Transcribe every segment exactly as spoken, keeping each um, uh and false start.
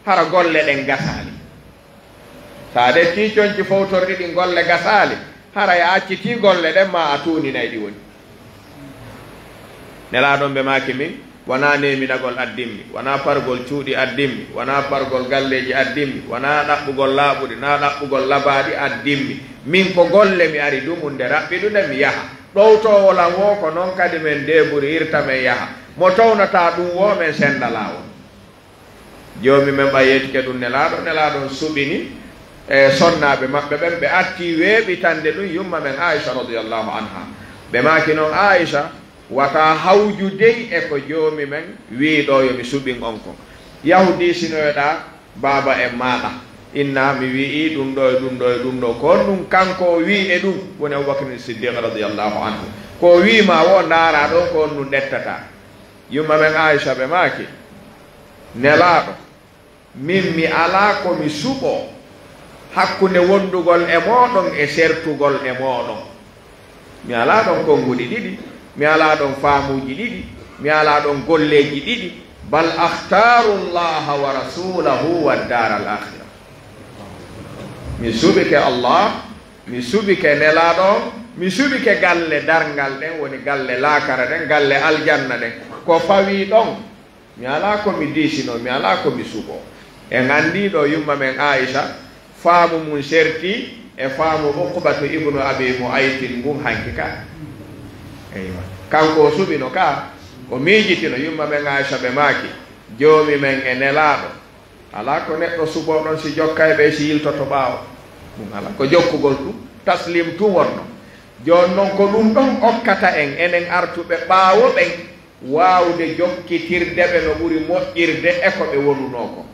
hara golle ɗen gasaali. So a ƴettii conci fowtorɗi ɗin golle gasaali, hara a accitii golle ɗen, ma a tuuninay ɗi woni. Nelaaɗo on ɓe maaki, min wonaa neeminagol addimmi, wonaa pargol cuuɗi addimmi, wonaa pargol galleeji addimmi, wonaa ɗaɓɓugol laaɓuɗi, naa ɗaɓɓugol labaaɗi addimmi. Min ko golle mi ari dumunde raɓɓiɗunde mi yaha. Ɗowtoowo lan woo ko non kadi men deeburirta men yaha. Mo townataa ɗun woo men senda laawol. Joomi men ɓay yettike ɗun Nelaaɗo, Nelaaɗo on suɓini e sonnaaɓe maɓɓe ɓen, ɓe artii weeɓitande ɗun yumma men Aisha radiyallahu anha. Ɓe maaki non Aisha, wata hawju dey e ko Joomi men wi'i ɗoo yo mi suɓin on kon. Yahu diisinoyoɗaa baaba en maaɗa. Inna mi wi'i ɗun ɗoo e ɗun ɗoo e ɗun ɗoo. Ko honɗun kanko o wi'i e ɗun? Woni Abubakrin Siddiq radiyallahu anhu. Ko o wi'i ma woo, ndaaraa ɗon ko honɗun ɗettataa. Yumma men Aisha ɓe maaki, Nelaaɗo, min mi alaa ko mi suɓoo hakkunde wondugol e mooɗon e sertugol e mooɗon. Mi alaa ɗon konnguɗi ɗiɗi, mi alaa ɗon faamuuji ɗiɗi, mi alaa ɗon golleeji ɗiɗi. Bal akhtaaru Allaha wa rasuulahu wa daara al aakhira. Mi suɓike Allah, mi suɓike Nelaaɗo on, mi suɓike galle darngal ɗen, woni galle laakara ɗen, galle aljanna ɗen. Ko fawii ɗon, mi alaa ko mi diisinoo, mi alaa ko mi suɓoo. En anndii ɗoo yumma men Aisha, faamu mun sertii e faamu Uqbatu ibnu Abi Mu'aytin ngun hanki ka. Eywa. Kanko o suɓino ka, o miijitino yumma men Aisha ɓe maaki, Joomi men e Nelaaɗo, alaa ko neɗɗo suɓoo ɗon si jokkay ɓe, si yiltoto ɓaawo. Ɗun alaa ko jokkugol tun, taslim tun wonno. Jooni non ko ɗun ɗon okkata en, enen artuɓe ɓaawo ɓen, waawude jokkitirde ɓe no ɓuri moƴƴirde e ko ɓe wonunoo kon.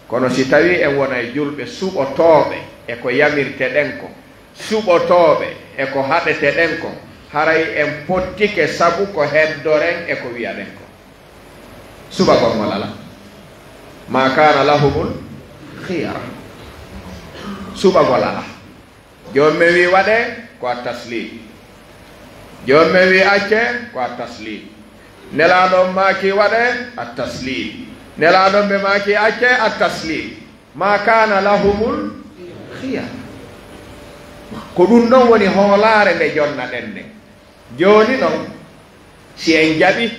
Kono si tawii en wonay julɓe suɓotooɓe e ko yamirteɗen kon, suɓotooɓe e ko haɗeteɗen kon, haray en pottike sabu ko heddoren e ko wi'aɗen kon. Suɓagol ngol alaa. Ma kana lahumul khiyara. Suɓagol alaa. Jooni men wi'i waɗee, ko a taslim. Jooni men wi'i accee, ko a taslim. Nelaaɗo on maaki waɗee, a taslim. Nelaaɗo on ɓe maaki accee, a taslim. Ma kana lahumul khiyara. Ko ɗun ɗon woni hoolaare nde jonnaɗen nden. Jooni non, si en jaɓi,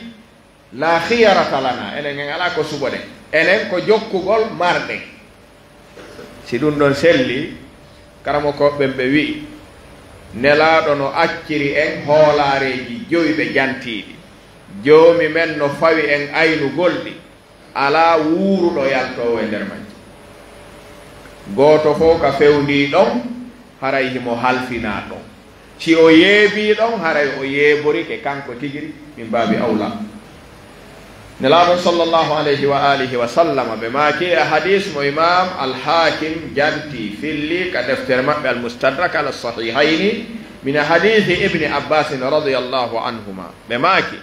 la khiyarata lana, enen en alaa ko suɓoɗen. Enen ko jokkugol marɗen. Si ɗun ɗon selli, karamokooɓe ɓen ɓe wi'i, Nelaaɗo no acciri en hoolaareeji jowi ɓe jantiiɗi. Joomi men no fawi en aynugol ɗi. Alaa wuuruɗo yaltoowo e nder majji. Gooto fow ka fewndii ɗon, haray himo halfinaa ɗon. Si o yeebii ɗon, haray o yeeborike kanko tigi min baabi awla. Nelaaɗo sallallahu alayhi wa alihi wa sallama ɓe maaki e hadiis mo Imaam Al-Haakim janti, filli ka deftere maɓɓe Al-Mustadrak ala Sahihayni, min hadiisi Ibni Abbaasin radiyallahu anhuma. Ɓe maaki,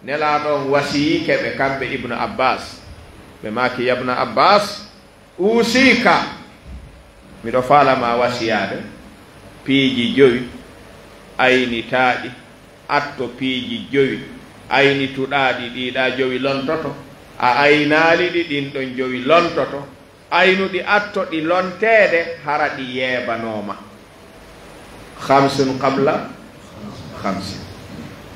Nelaaɗo on wasiyike ɓe kamɓe Ibnu Abbaas. Ɓe maaki, Yabna Abbaas, uusika, miɗo faala ma wasiyaade piiji jowi aynitaaɗi, atto piiji jowi aynituɗaaɗi, ɗiiɗaa jowi lontoto, a aynaali ɗi, ɗin ɗon jowi lontoto, aynuɗi atto ɗi lonteede, hara ɗi yeebanooma. Khamsun qabla khamsin.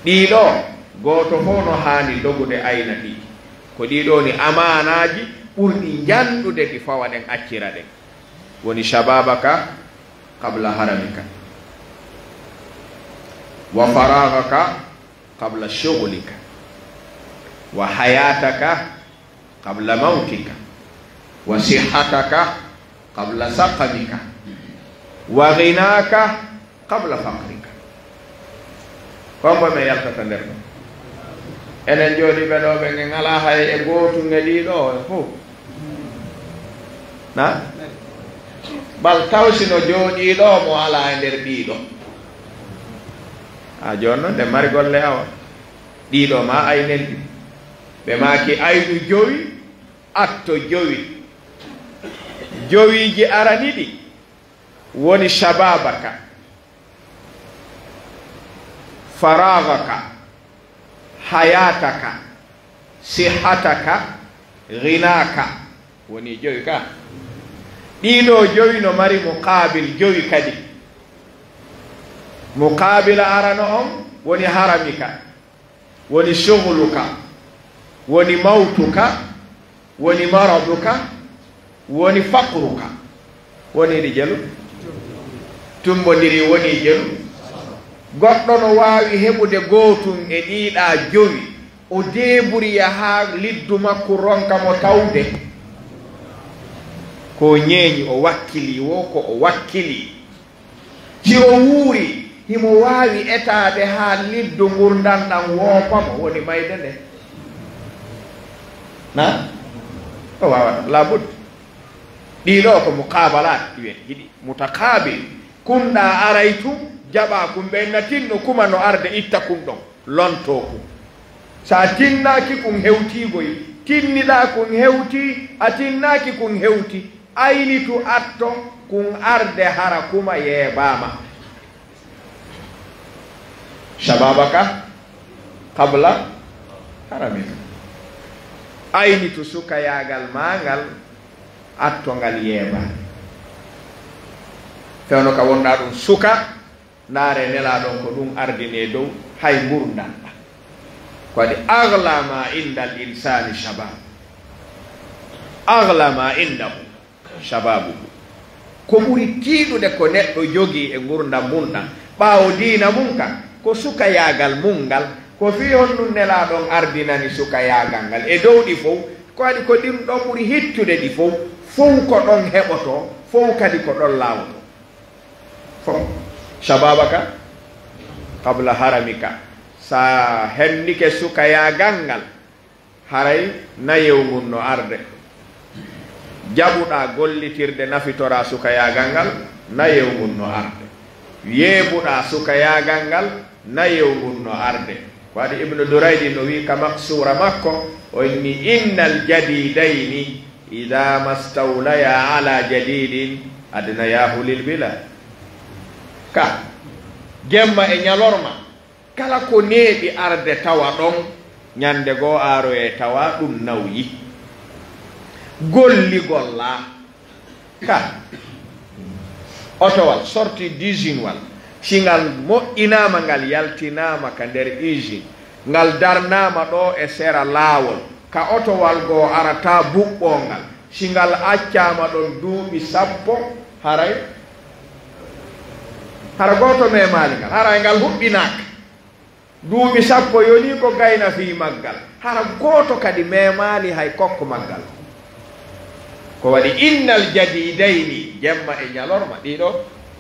Ɗiiɗoo, gooto fow no haani dogude ayna ɗi. Ko ɗiiɗoo ni amaanaaji ɓurɗi njanɗude ɗi fawa ɗen accira ɗen. Woni shababaka qabla haramika. Wa faragaka qabla shughlika. Wa hayataka qabla mawtika. Wa sihhataka qabla saqamika. Wa ghinaka qabla faqrika. Hombo men yaltata nder ɗum? Enen jooɗiiɓe ɗo ɓe ngalaa hay e gootum e ɗiiɗoo fof. Na? Bal taw si no jooɗiiɗo mo alaa e nder ɗiiɗo. A jooni noon nde mari golle awa. Ɗiiɗo ma ay neldi. Ɓe maaki aynu jowi, atto jowi. Jowiiji arani ɗi woni shababaka, faragaka, hayataka, sihataka, ghinaka. Woni jowi ka. Ɗiɗo jowi no mari muqaabil jowi kadi. Muqaabila arano on woni haramika, woni shughluka, woni mawtuka, woni maraduka, woni faqruka. Woni ɗi jelu? Tumbondiri woni jelu. Goɗɗo no waawi heɓude gootun e ɗiɗa jowi, o deeburiya haa liddu makku ronka mo tawde. Ko ñeeñi o wakkili wo ko o wakkili. Si o wuuri, himo waawi etaade haa liddu ngurndan ɗan woopa mo, woni mayde nde. Na? O waawata, labud. Ɗiɗo ko muqaabalat, ɗi wen hiɗi. Mutaqaabil. Kunɗa aray tun, jaɓa kun ɓen na tinno kuma no arde itta kun ɗon. Lontoo kun. Sa tinnaaki kun hewtiigoy, tinniɗa kun hewti, a tinnaaki kun hewti. Aynitu atto kun arde hara kuma yeebaama. Shababaka qabla haramika. Aynitu sukayaagal maa ngal, atto ngal yeebaade. Fewndo ka wonɗa ɗum suka, ndaare Nelaaɗo on ko ɗum ardini e dow hay ngurndan ɗan. Ko waɗi, "Agla ma inda al insani shabab." Agla ma indahu shababuhu. Ko ɓuri tiiɗude ko neɗɗo jogii e ngurndan mun ɗan, ɓaawo diina mun kan, ko sukayaagal mun ngal. Ko fii honɗun Nelaaɗo on ardinani sukayaagal ngal e dow ɗi fow? Ko waɗi, ko ɗin ɗon ɓuri hittude ɗi fow. Fow ko ɗon heɓotoo, fow kadi ko ɗon laawotoo. Fow. Shababaka qabla haramika. Sa hennike sukayaagal ngal, haray nayew ngun no arde. Jaɓuɗaa gollitirde, nafitoraa sukayaagal ngal, nayew ngun no arde. Yeebuɗaa sukayaagal ngal, nayew ngun no arde. Ko waɗi Ibnu Duraydi no wi'i ka maqsuura makko, o inni, "Innal jadidayni idha mastawlaya ala jadidin adnayahu lil bilad." Ka jemma e ñalorma, kala ko neeɓi arde tawa ɗon, ñande goo aaroyay tawa ɗum nawyi. Golli gollaa. Ka otowal sorti d'usine wal, si ngal moƴƴinaama, ngal yaltinaama ka nder usine, ngal darnaama ɗoo e sera laawol, ka otowal goo arata buɓɓoo ngal, si ngal accaama ɗon duuɓi sappo, haray, hara gooto memaali ngal, haray ngal huɓɓinaaka. Duuɓi sappo yonii ko gayna fii maggal, hara gooto kadi memaali hay kokko maggal. Ko waɗi, innal jadidayni, jemma e ñalorma, ɗiɗo,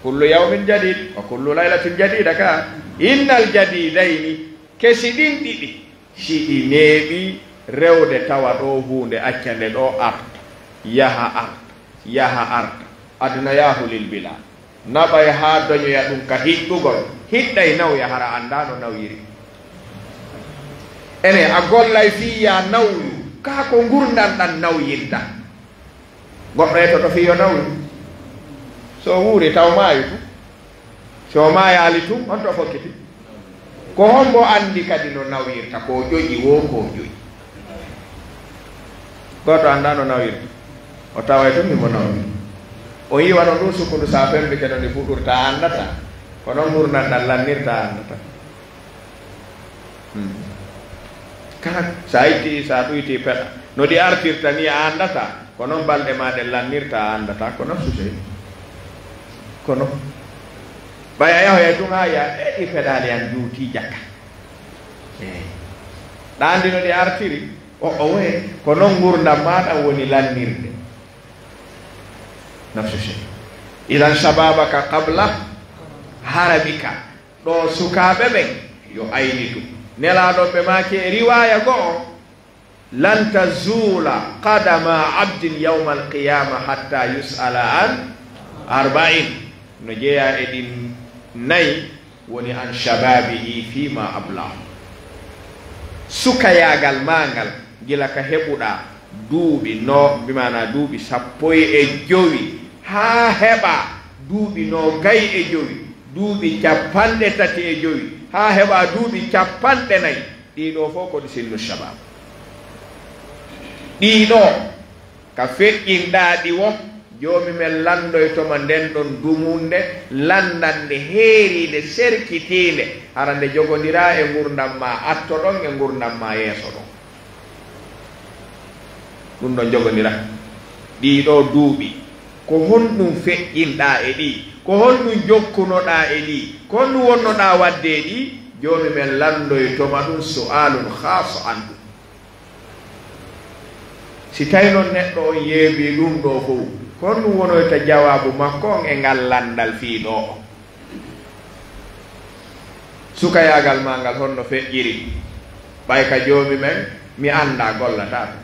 kullu yawmin jadid, wa kullu laylatin jadida ka. Innal jadidayni, kesi ɗin ɗiɗi, si ɗi neeɓii rewde tawa ɗoo huunde acca nde ɗoo arta, yaha arta, yaha arta, adnayahu lil bilad. Naɓay haa doñoya ɗum ka hiɗɗugol, hiɗɗay nawya hara anndaa no nawyiri. Ene a gollay fii yaa nawyu, kaa ko ngurndan ɗan nawyinta? Goɗɗo etoto fii yo nawyu. So o wuuri taw maayu tun. So o maayaali tun, on to fokkiti. Ko hombo anndi kadi no nawyirta ko o ƴoƴi woo ko o ƴoƴi? Gooto anndaa no nawyirta. O taway tun himo nawyi. O yiwa no ndun sukundu sa fembike no ndi fuɗurta, a anndata. Ko non ngurndan ɗan lannirta, a anndata. Hmm. Kala sa itti, sa ɗuyti peɗa. No ɗi artirta ni a anndata. Ko non balɗe ma ɗen lannirta, a anndata. Ko nafsu sey. Kono ɓay a yahoyay tun haa yi'a, e ɗi peɗaali an juuti jaka. Eey. Ɗa anndi no ɗi artiri? O, o waye. Ko non ngurndan maa ɗan woni lannirde. Nafsu shay. Idan shababaka qabla haramika. Ɗoo sukaaɓe ɓen, yo aynitu. Nelaaɗo ɓe maaki e riwaaya go'o, "Lan tazula qadama abdin yawmal qiyama hatta yus'ala an arba'in." No jeyaa e ɗin nay, woni an shababihi fima ablahu. Sukayaagal maa ngal, gila ka heɓuɗaa duuɓi no, bi maanaa duuɓi sappo e jowi, haa heɓaa duuɓi noogay e jowi, duuɓi cappanɗe tati e jowi, haa heɓaa duuɓi cappanɗe nayi. Ɗii ɗoo fof ko ɗi sinnu shabab. Ɗii ɗoo Ka feƴƴinɗaa ɗi wo, Joomi men lanndoyto ma nden ɗon dumunde, lanndannde, heeriinde, serkitiinde, hara nde jogondiraa e ngurndan maa atto ɗon e ngurndan maa yeeso ɗon. Ɗum ɗon jogondiraa. Ɗii ɗoo duuɓi, ko honɗum feƴƴinɗaa e ɗii? Ko honɗum jokkunoɗaa e ɗii? Ko honɗum wonnoɗaa waɗde e ɗii? Joomi men lanndoyto ma ɗum, su'aalun khaasun anhu. Si tawi non neɗɗo on yeebii ɗum ɗoo fow, ko honɗum wonoyta jawaabu makko on e ngal lanndal fii ɗoo on? Sukayaagal maa ngal honno feƴƴiri? Ɓay ka Joomi men, mi anndaa, gollataa ɗum.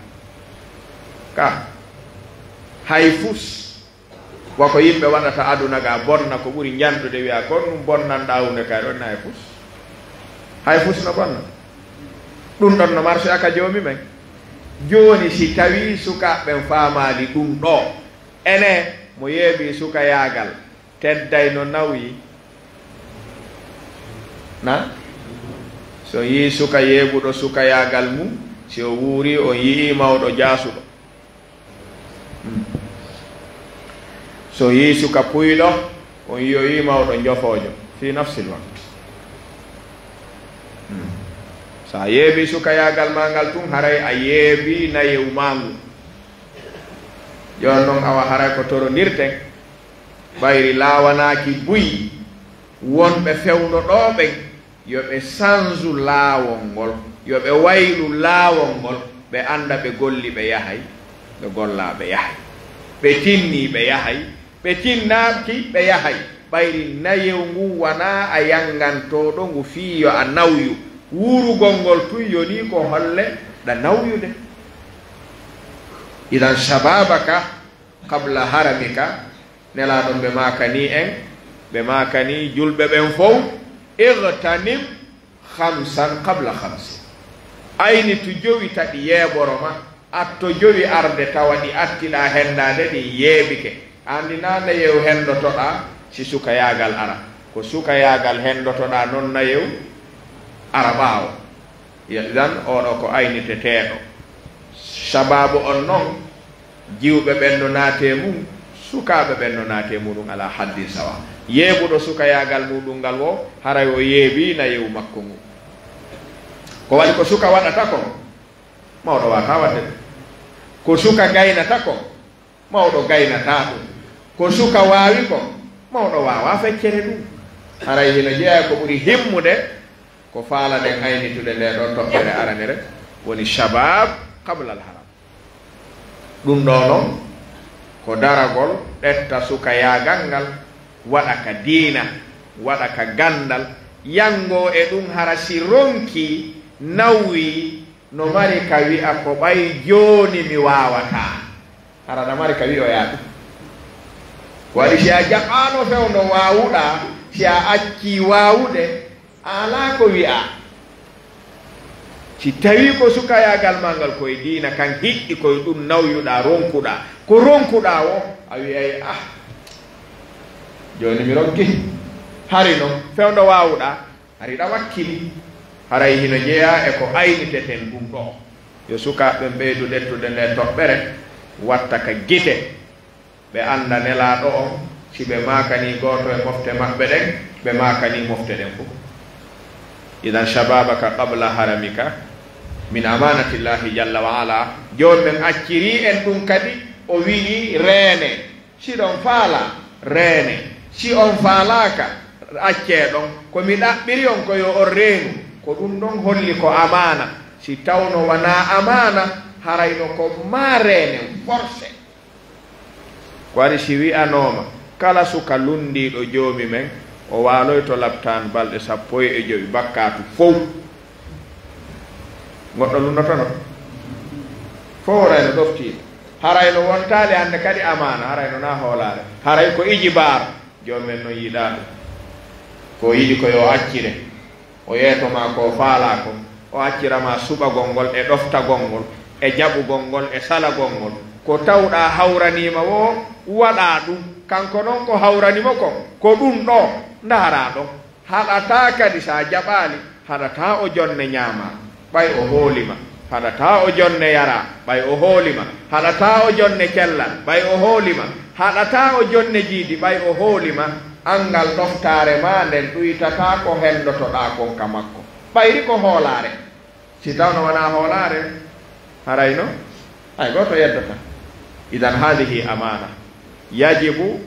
Ka hay fus. Wa ko yimɓe waɗata aduna ga, bonna ko ɓuri njanɗude, wi'a kon ɗum bonnanɗaa huunde kay, ɗon na e fus. Hay fus no bonna. Ɗum ɗon no marche aka Joomi men. Jooni si tawii sukaaɓe ɓen faamaali ɗum ɗoo, ene mo yeebii sukayaagal tedday no nawyi? Na? Si on yi'ii suka yeebuɗo sukayaagal mum, si o wuurii, on yi'ii mawɗo jaasuɗo. Hmm. Si on yi'ii suka puyɗo, on yi'oyii mawɗo njofoojo. Fii nafsil waqt. Hmm. Si a yeebii sukayaagal maa ngal tun, haray a yeebii nayewu maa ngun. Jooni non, awa haray ko torondirten, ɓayri laawanaaki buy wonɓe fewndo ɗoo ɓen, yo ɓe sanju laawol ngol, yo ɓe waylu laawol ngol, ɓe annda ɓe golli ɓe yahay, ɓe gollaa ɓe yahay, ɓe tinnii ɓe yahay, ɓe tinnaaki ɓe yahay. Ɓayri nayewu ngun wanaa a yangantooɗo ngu fii yo a nawyu. Wuurugol ngol tun yonii ko holle ɗa nawyude. Idan shababaka qabla haramika, Nelaaɗo on ɓe maakanii en, ɓe maakanii julɓe ɓen fow, ightanim khamsan qabla khamsin. Aynitu jowi ta ɗi yeeboro ma, atto jowi arde tawa ɗi attiɗaa hendaade ɗin yeebike. An ɗi naa nayewu hendotoɗaa si sukayaagal ara. Ko sukayaagal hendotoɗaa non nayewu ara ɓaawo. Yo, idan, oo ɗoo ko ayniteteeɗo. Shabaabu on non, jiwɓe ɓen no naatee mun, sukaaɓe ɓen no naatee mun, ɗum alaa haddin sawa. Yeebuɗo sukayaagal muuɗum ngal wo, haray o yeebii nayewu makko ngun. Ko waɗi ko suka waɗata kon, mawɗo waawataa waɗde ɗum. Ko suka gaynata kon, mawɗo gaynataa ɗum. Ko suka waawi kon, mawɗo waawaa feccere ɗum. Haray hino jeyaa ko ɓuri himmude, ko faalaɗen aynitude ndee ɗoo toɓɓere aranere, woni shabab qabla al haram. Ɗum ɗoo non ko daragol, ƴetta sukayaagal ngal, waɗa ka diina, waɗa ka ganndal, yanngoo e ɗum hara si ronkii, nawyii, no mari ka wi'a ko ɓay jooni mi waawataa. Hara na mari ka wi'oyaa ɗum. Ko waɗi si a jaɓaano fewndo waawuɗaa, si a accii waawude, a alaa ko wi'aa. Si tawii ko sukayaagal maa ngal ko e diina kan hiɗɗi, ko e ɗum nawyuɗaa, ronkuɗaa, ko ronkuɗaa wo, a wi'ay, ah, jooni mi ronki. Hari non, fewndo waawuɗaa, hari ɗa wakkili. Haray hino jeyaa e ko ayniteten ɗum ɗoo. Yo sukaaɓe ɓen ɓeydu ƴettude ndee toɓɓere, watta ka gite. Ɓe annda Nelaaɗo on, si ɓe maakanii gooto e mofte maɓɓe ɗen, ɓe maakanii mofte ɗen fow. Idan shababaka qabla haramika min amanatillahi jalla wa ala. Joomi men accirii en ɗum kadi, o wi'i, reenee. Si ɗon faalaa, reenee. Si on faalaaka, accee ɗon. Ko mi ɗaɓɓiri on ko yo on reenu. Ko ɗum ɗon holli ko amaana. Si tawno wanaa amaana, harayno ko maa reenen, forcé. Ko waɗi si wi'anooma, kala suka lunndiiɗo Joomi men, o waaloyto laptaan balɗe sappo e jowi, bakkaatu fow. Goɗɗo lunndotono? Fow harayno ɗoftiiɗo. Harayno wontaali hannde kadi amaana, harayno naa hoolaare. Haray ko ijibaar. Joomi men non yiɗaa ɗum. Ko o yiɗi ko yo accire. O yeeto maa ko o faalaa kon, o accira maa suɓagol ngol e ɗoftagol ngol e jaɓugol ngol e salagol ngol. Ko tawɗaa hawranii ma woo, waɗaa ɗum. Kanko non ko hawrani mo kon, ko ɗum ɗoo ndaharaa ɗon. Haɗataa kadi, si a jaɓaali, haɗataa o jonne ñaamaa, ɓay o hooli ma. Haɗataa o jonne yara, ɓay o hooli ma. Haɗataa o jonne cellal, ɓay o hooli ma. Haɗataa o jonne jiidi, ɓay o hooli ma. Anngal ɗoftaare maa nden ɗuytataa ko henndotoɗaa kon ka makko. Ɓayri ko hoolaare. Si tawno wanaa hoolaare, harayno hay gooto yeddataa. Idan, haadihi amaana. Yajibu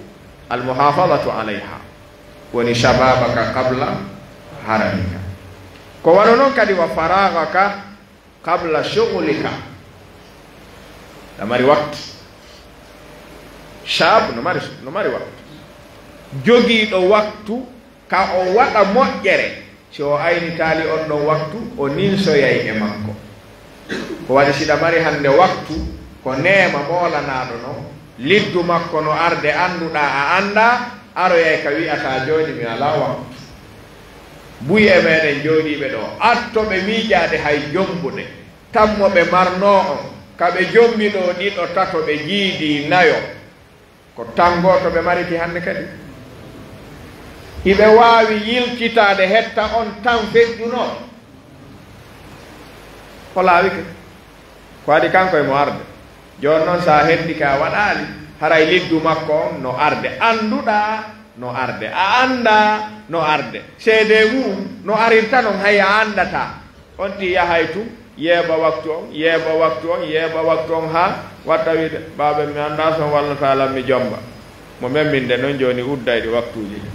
almuhafadatu alayha. Woni shababaka qabla haramika. Ko wano non kadi wa faragaka qabla shughlika. Aɗa mari waktu. Shab no mari, no mari waktu. Jogiiɗo waktu ka o waɗa moƴƴere, si o aynitaali on ɗon waktu, o ninsoyay e makko. Ko waɗi si ɗa mari hannde waktu, ko neema moolanaaɗo non, liddu makko no arde annduɗaa a anndaa, aroyay ka wi'ataa jooni mi alaa waktu. Buy e meɗen jooɗiiɓe ɗoo, attoɓe miijaade hay jombude, tammo ɓe marnoo on, ka ɓe jombi ɗoo ɗiɗo, tato, ɓe jiidii nayo. Ko tan gooto ɓe mariti hannde kadi. Hiɓe waawi yiltitaade hetta on tan feƴƴunoo. O laawike. Ko adi kanko e mo arde. Jooni noon, so a heddike a waɗaali, haray liddu makko on no arde. Annduɗaa no arde. A anndaa no arde. Seedee mum no arirta noon, hay a anndataa. On tigi yahay tun, yeeɓa waktu on, yeeɓa waktu on, yeeɓa waktu on, haa watta wiide, "Baaba, mi anndaa so on wallataa lan mi jomba." Mo memminnde non jooni udday ɗi waktuuji ɗin.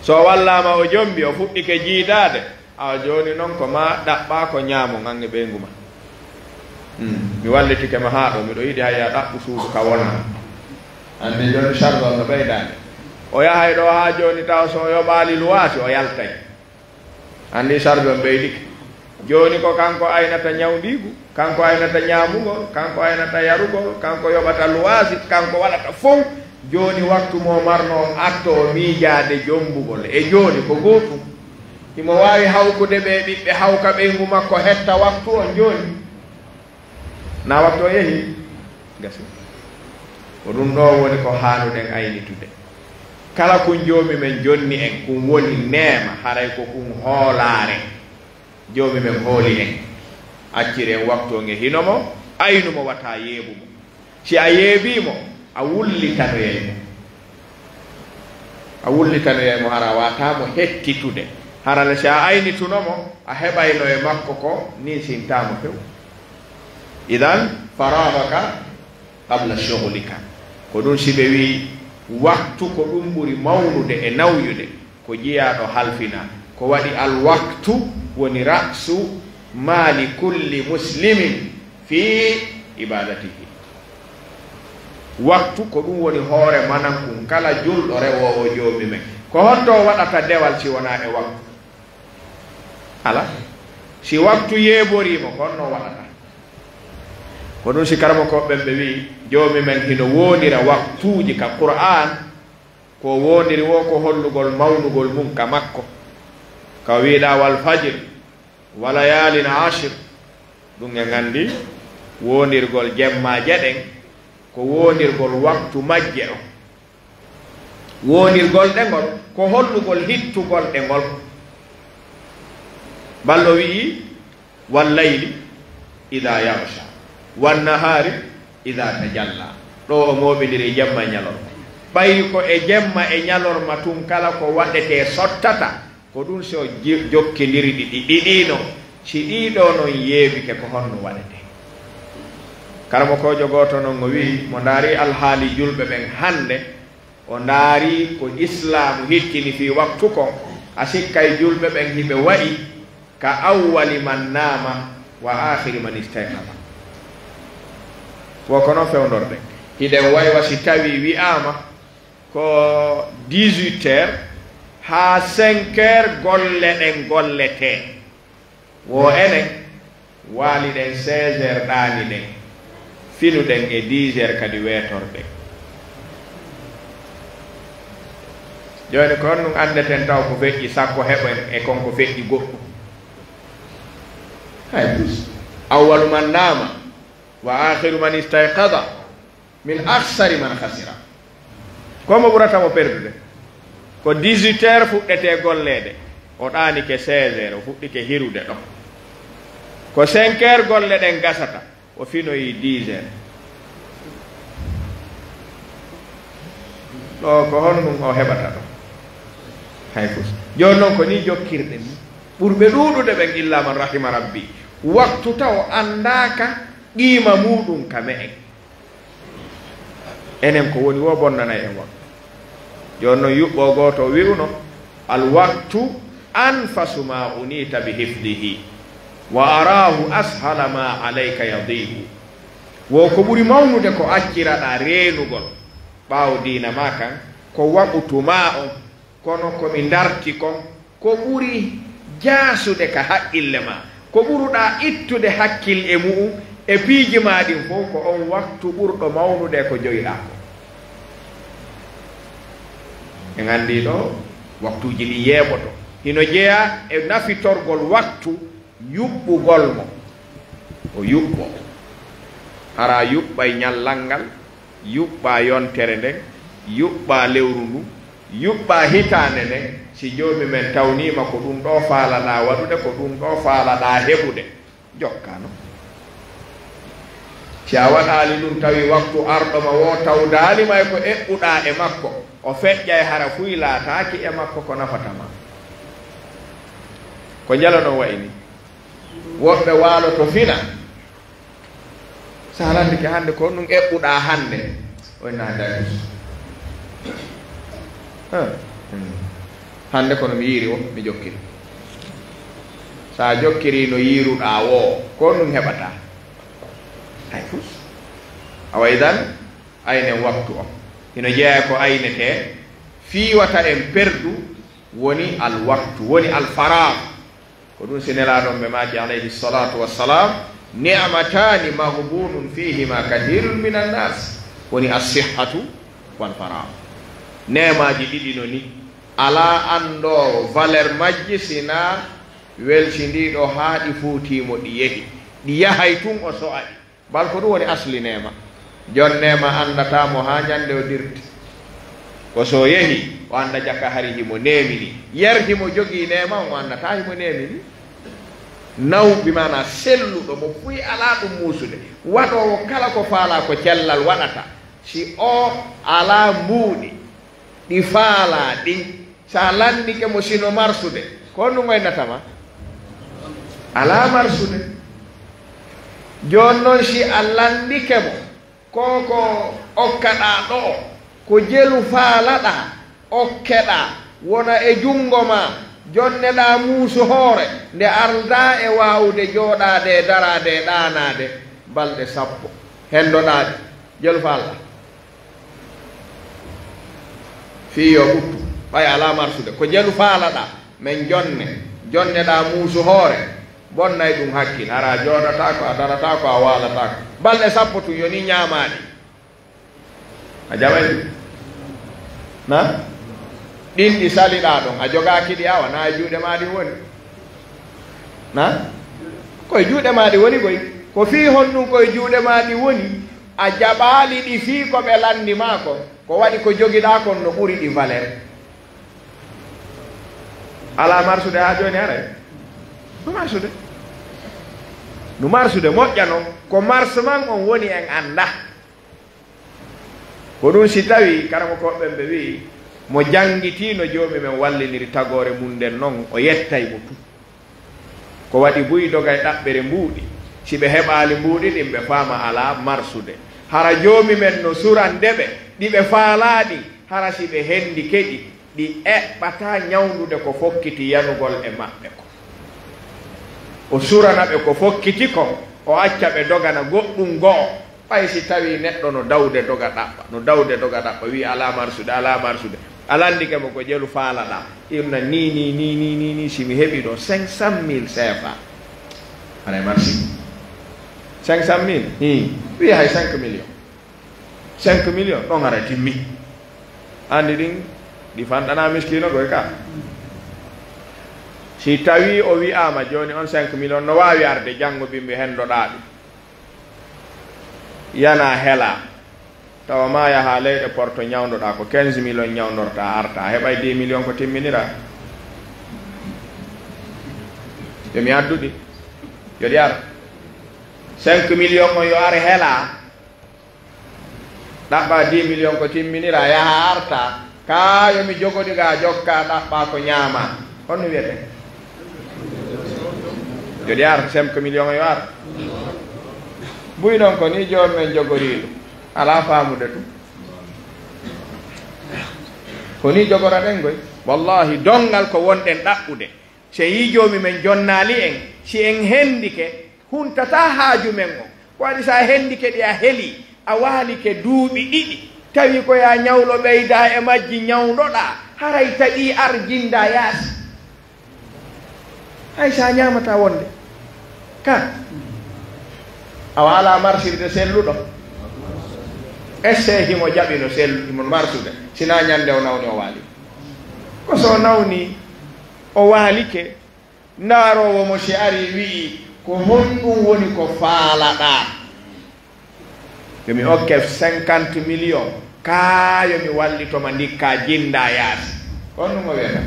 So o wallaama o jombi, o fuɗɗike jiidaade, awa jooni non ko maa ɗaɓɓaa ko ñaamon an e ɓeyngu maa. Hmm, mi wallitike ma haa ɗoo, miɗo yiɗi hay a ɗaɓɓu suudu ka wonaa. Anndi jooni charge on no ɓeydaade. O yahay ɗoo haa jooni tawa so o yoɓaali luwaasi, o yaltay. Anndi sarde on ɓeydike. Jooni ko kanko aynata ñawndiigu, kanko aynata ñaamugol, kanko aynata yarugol, kanko yoɓata luwaasi, kanko waɗata fow. Jooni waktu mo marno on atto o miijaade jombugol. E jooni ko gootum. Himo waawi hawkude ɓe ɓiɓɓe hawka ɓeyngu makko hetta waktu on jooni. Na waktu o yehi, gasi. Ko ɗum ɗo woni ko haanuɗen aynitude. Kala kun Joomi men jonni en, kun woni neema, haray ko kun hoolaare. Joomi men hooli en, acciri en waktu on e hino mo, aynu mo, wata yeebu mo. Si a yeebii mo, a wullitanoyay mo. A wullitanoyay mo, hara waataa mo hettitude. Hara le si a aynituno mo, a heɓayno e makko ko ninsintaa mo few. Idan, faragaka qabla shughlika. Ko ɗum si ɓe wi'i waktu ko ɗum ɓuri mawnude e nawyude, ko jiyaaɗo halfina. Ko waɗi alwaktu woni ra'su maali kulli muslimin fi ibadatihi. Waktu ko ɗum woni hoore manankun kala julɗo rewoowo Joomi men. Ko honto o waɗata dewal si wonaa e waktu? Ala. Si waktu yeeborii mo, ko honno o waɗata? Ko ɗum si karamokooɓe ɓen ɓe wi'i, Joomi men hino woondira waktuuji ka Qur'aan, ko woondiri woo ko hollugol mawnugol mun ka makko. Ka wi'ɗaa, "Wal fajr, wa layaalin ashir." Ɗum en anndi woondirgol jemmaaje ɗen, ko woondirgol waktu majje on. Woondirgol ɗe ngol, ko hollugol hittugol ɗe ngol. Ballo wi'i, "Wal layli idha yaghsha, wan nahaari idha tajalla." Ɗo o mooɓindiri jemma e ñalorma. Ɓayri ko e jemma e ñalorma tun kala ko waɗetee sottata, ko ɗum si o ji-, jokkindiri ɗi, ɗi ɗiɗi non, si ɗii ɗoo non yeebike, ko honno waɗetee? Karamokoojo gooto non o wi'i, mo ndaari alhaali julɓe ɓen hannde, o ndaari ko Islaamu hittini fii waktu kon, a sikkay julɓe ɓen hiɓe wa'i ka awwali man naama wa aakhiri man istayqaza. Wo ko non fewndorɗen. Hiɗen waywa si tawii wi'aama ko dix-huit heures haa cinq heures golle ɗen golletee. Wo enen waaliɗen seize heures ɗaaniɗen, finuɗen e dix heures kadi weetorɗen. Jooni ko honɗum anndeten taw ko feƴƴi sakko heɓen e kon ko feƴƴi goɗɗum? Hay plus. Awwalu man naama wa aakhiru man istayqaza min akhsari man khasira. Ko mo ɓurata mo perdude? Ko dix-huit heures fuɗɗetee golleede, o ɗaanike seize heures, o fuɗɗike hirude ɗon. Ko cinq heures golle ɗen gasata, o finoyi dix heures. Ɗo ko honɗum o heɓata ɗo? Hay fus. Jooni non ko ni jokkirɗen ni. Ɓurɓe ɗuuɗude ɓen illa man rahima rabbi. Waktu taw anndaaka qiima muuɗum ka me'en. Enen ko woni wo bonnanay en waktu. Jooni non yuɓɓo gooto wi'uno, "Al waktu anfasu ma unita bi hifdihi, wa arahu ashala ma alayka yadihu." Wo ko ɓuri mawnude ko acciraɗaa reenugol ɓaawo diina maa kan, ko waqutu maa on. Kono ko mi darti kon, ko ɓuri jaasude ka haqqille maa, ko ɓuruɗaa ittude hakkil e mu'un e piiji maa ɗin fow, ko on waktu ɓurɗo mawnude ko jowiɗaa kon. En anndii ɗo, waktuuji ɗin yeeɓoto. Hino jeyaa e nafitorgol waktu, yuɓɓugol mo. O yuɓɓo. Hara yuɓɓay ñallal ngal, yuɓɓa yontere nden, yuɓɓa lewru ndun, yuɓɓa hitaande nden, si Joomi men tawniima ko ɗun ɗoo faalaɗaa waɗude, ko ɗun ɗoo faalaɗaa heɓude, jokkano. Si a waɗaali ɗun, tawi waktu arɗo ma woo tawdaali ma e ko eɓɓuɗaa e makko, o feƴƴay hara fuy laataaki e makko ko nafata ma. Ko njala non wa'i ni? Woɓɓe waaloto fina. Sa landike hannde ko ɗun eɓɓuɗaa hannde, o inna daɗi. Ah, hmm. Hannde kono mi yiiri o, mi jokkiri. Sa jokkiri no yiiruɗaa woo, ko ɗun heɓataa. Hay fus. Awa idan, aynen waktu o. Hino jeyaa ko aynetee, fii wata en perdu, woni al waktu, woni al faraag. Ko ɗun si Nelaaɗo on ɓe maaki, alayhi salatu wassalam, "Ni'matani maghbunun fihima kathirun minan nas." Woni as-sihhatu wal faragh. Neemaaji ɗiɗi no ni, alaa anndoowo valeur majji sinaa welsindiiɗo haa ɗi fuutii mo ɗi yehi. Ɗi yahay tun o so'a ɗi. Bal ko ɗun woni asli neema. Jon neema anndataa mo haa ñande o dirti. Ko so yehi, o annda jaka hari himo neemini. Yer himo jogii neema on, o annataa himo neemini. Naw, bi maanaa selluɗo, mo fuy alaa ɗun muusude. Waɗoowo kala ko faalaa ko cellal waɗata. Si o alaa mbuuɗi, ɗi faalaa ɗin, sa lanndike mo sino marsude, ko honɗun o innata ma? Alaa marsude. Jooni non, si a lanndike mo, ko ko okkaɗaa ɗoo, ko jelu faalaɗaa, okkeɗaa, wona e junngo maa, jonneɗaa muusu hoore, nde aldaa e waawude jooɗaade e daraade e ɗaanaade balɗe sappo, henndoɗaa ɗi, jelu faalaɗaa. Fii yo ɓuttu, ɓay alaa marsude. Ko jelu faalaɗaa, men jonne, jonneɗaa muusu hoore, bonnay ɗun hakkil. Hara a jooɗataako, a darataako, a waalataako. Balɗe sappo tun, yo ni ñaamaaɗi. A jaɓay ɗun? Na? Ɗin ɗi saliɗaa ɗon, a jogaaki ɗi, awa, na e juuɗe maa ɗin woni? Na? Ko e juuɗe maa ɗi woni koy. Ko fii honɗun ko e juuɗe maa ɗi woni? A jaɓaali ɗi fii ko ɓe lanndi maa kon. Ko waɗi ko jogiɗaa kon no ɓuri ɗi valeur? Alaa marsude haa jooni haray? No marsude. No marsude moƴƴa non. Ko mars man on woni en annda. Ko ɗun si tawii karamokooɓe ɓen ɓe wi'i, mo janngitiino Joomi men walliniri tagoore mun nden non, o yettay mo tun. Ko waɗi buy doga e ɗaɓɓere mbuuɗi. Si ɓe heɓaali mbuuɗi ɗin, ɓe faama alaa marsude. Hara Joomi men no surande ɓe, ɗi ɓe faalaa ɗin, hara si ɓe hendike ɗi, ɗi eɓɓataa ñawndude ko fokkiti yanugol e maɓɓe kon. O surana ɓe ko fokkiti kon, o acca ɓe dogana goɗɗun go'o. Ɓay si tawii neɗɗo no dawde doga ɗaɓɓa, no dawde doga ɗaɓɓa, wi'i, "Alaa marsude, alaa marsude." A lanndike mo ko jelu faalaɗaa. Inna nii, nii, nii, nii, nii, nii, si mi heɓii ɗoo cinq cent mille C F A. Haray marsi. Cinq cent mille? Hii. Wi'i hay cinq millions. Cinq millions, ɗon hara timmi. Anndi ɗin, ɗi fanɗanaa miskiino koy ka. Si tawii o wi'aama jooni on cinq millions no waawi arde janngo bimbi henndoɗaa ɗum. Yana hela. Tawa ma yaha leyɗe porto ñawndoɗaa ko quinze millions ñawndortaa arta. A heɓay dix millions ko timminiraa. Yo mi addu ɗi. Yo ɗi ar. Cinq millions on yo ar hela. Ɗaɓɓa dix millions ko timminira, yaha arta. Ka yo mi jogori ga jokka, ɗaɓɓa ko ñaama. On no wiyete? Yo ɗi ar, cinq millions yo ar. Buy non ko ni joom men jogoriɗo. Ala faamude ɗum. Ko ni jogoraɗen goy. Wallahi, donngal ko wonɗen ɗaɓɓude. Si en yii joomi men jonnaali en, si en hendike, huntata haaju men on. Ko waɗi si a hendike ɗi a heli, a waalike duuɓi ɗiɗi, tawi ko ya ñawlo ɓeyda e majji ñawndoɗaa, haray taƴi ar jinda yaasi. Hay si a ñaamata wonde. Ka. Awa ala marsirde selluɗo. Esse himo jaɓi no sel-, himo marsude. Sina ñande o nawni o waali. Ko so nawni o waalike, ndaaroowo mo si ari wi'i, "Ko honɗum woni ko faalaɗaa?" Yo mi okke cinquante millions, kaa yo mi wallito ma ndikka jinda yaasi. Ko honɗum o wiyata?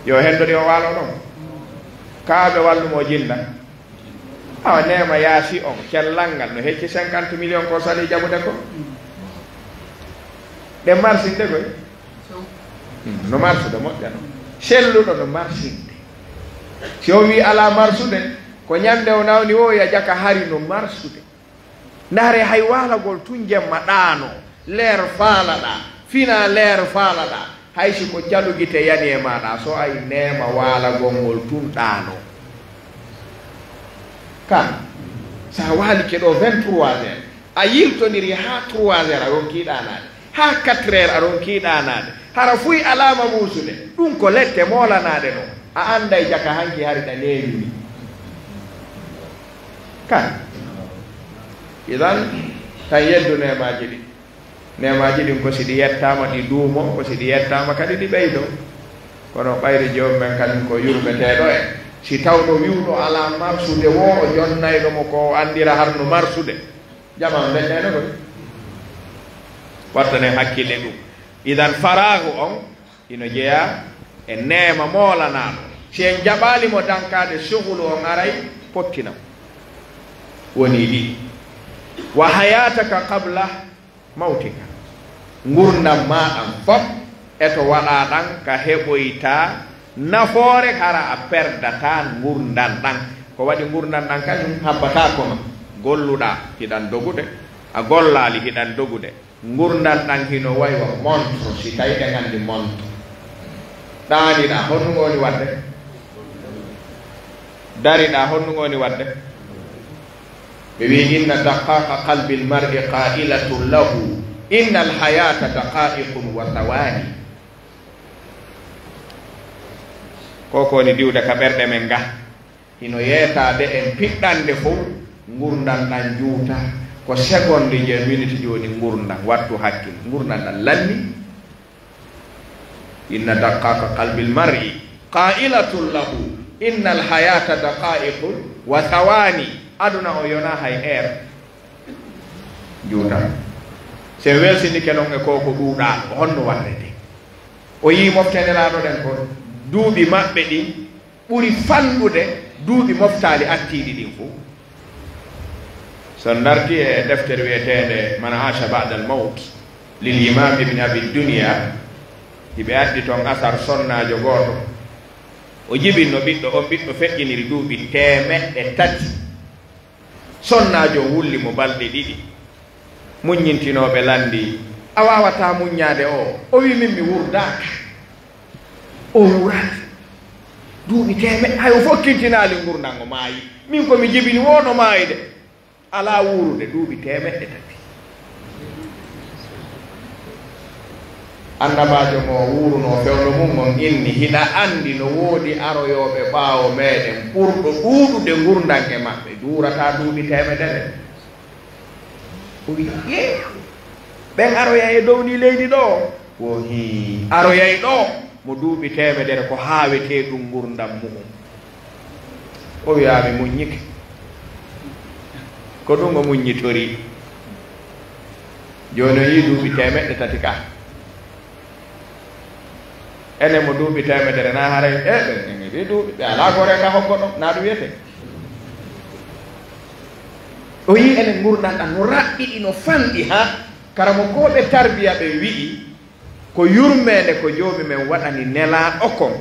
Yo henndo ɗi o waalo ɗon. Kaa ɓe wallumo jinda. Awa neema yaasi on, cellal ngal no hecci cinquante millions ko sali jaɓude ko. Ɗe marsinde koy. Hmm, no marsude moƴƴa no. Selluɗo no marsinde. Si o wi ala marsude, ko ñande o nawni o ya jaka hari no marsude. Ndaare hay waalagol tun jemma ɗaano, leer faalaɗa, fina leer faalaɗa, hay si ko calugite yani e maɗa, so ay neema waalagol ngol tun ɗaano. Kan, sa waalike ɗo vingt-trois heures, a yiltoniri ha trois heures a ronki ɗaanaade, ha quatre heures a ronki ɗaanaade, hara fuy alaama muusude, ɗum ko lette moolanaade no, a anday jaka hanki hari ɗa neewiri. Kan, idan, tan yeddu neemaaji ɗi. Neemaaji ɗin ko si ɗi yettaama, ɗi duumo, ko si ɗi yettaama kadi ɗi ɓeydo. Kono ɓayri joom men kañum ko yurmeteeɗo en. Si tawno wiwɗo alaa marsude wo, o jonnayɗo mo ko o anndira harno marsude. Jama on ndeƴƴayno koy. Wattanen hakkille ɗum. Idan faraagu on ino jeyaa e neema moolanaaɗo. Si en jaɓaali mo dankaade sugulu on aray pottina. Woni ɗi. Wa hayataka qabla mawtika. Ngurndan maa ɗan fof e to waɗaa ɗan ka heɓoytaa nafoore, hara a perdataa ngurndan ɗan. Ko waɗi ngurndan ɗan kañum habbataa ko ma. Golluɗaa hiɗan dogude, a gollaali hiɗan dogude. Ngurndan ɗan hino way wa montre, si tawi ɗen anndi montre. Ɗaaniɗaa, honɗun woni waɗde? Dariɗaa, honɗun woni waɗde? Ɓe wi'i, "Inna daqaaqa qalbil mar'i qaa'ilatun lahu, innal hayaata daqaa'iqun wa thawaani." Ko ko woni diwde ka ɓerɗe men ga. Hino yeetaade en piɗɗande fow, ngurndan ɗan juuta. Ko segonde je minute jooni ngurndan, wattu hakkil. Ngurndan ɗan lanni. Inna daqaaqa qalbil mar'i qaa'ilatun lahu, innal hayaata daqaa'iqun wa thawaani. Aduna o yona hay heure. Juuta. Si en welsinike non e ko ko ɗuuɗaa, ko honno waɗrete? O yii mofte Nelaaɗo ɗen ko duuɓi maɓɓe ɗin ɓuri fanɗude duuɓi moftaali attiiɗi ɗin fow. So en darti e deftere wi'eteende Man Aasha Ba'dal Mawt lil Imaam Ibn Abi Dunya, hiɓe addi ton asar sonnaajo gooto. O jibinno ɓiɗɗo, on ɓiɗɗo feƴƴiniri duuɓi teemeɗɗe tati. Sonnaajo on wulli mo balɗe ɗiɗi. Muññintinooɓe lanndii, "A waawataa muññaade o?" O wi'i, "Min mi wurdaaka." O wuraani. Duuɓi teemeɗɗe, hay o fokkintinaali ngurndan, o maayi. Min ko mi jibini wo no maayi de. Alaa wuurude duuɓi teemeɗɗe tati. Annabaajo mo wuurunoo fewndo mun on inni, "Hiɗa anndi no woodi aroyooɓe ɓaawo meeɗen ɓurɗo ɗuuɗude ngurndan e maɓɓe, duurataa duuɓi teemedere?" O wi'i, "Yee, ɓen aroyay e dow ndii leydi ɗoo?" Wo hii, aroyay ɗoo mo duuɓi teemedere ko haawetee ɗum ngurndan mu'um. O wi'a, "Mi muññike." Ko ɗum o muññitori. Jooni o yii duuɓi teemeɗɗe tati ka. Enen mo duuɓi teemedere na haray, e ɓen, ɓen e ɗi duuɓi, ɓe alaa gore ka hoggo ɗon, na ɗum wiyete. O yii enen ngurndan ɗan no raɓɓiɗi, no fanɗi, haa karamokooɓe tarbiya ɓen wi'i, ko yurmeende ko Joomi men waɗani Nelaaɗo kon,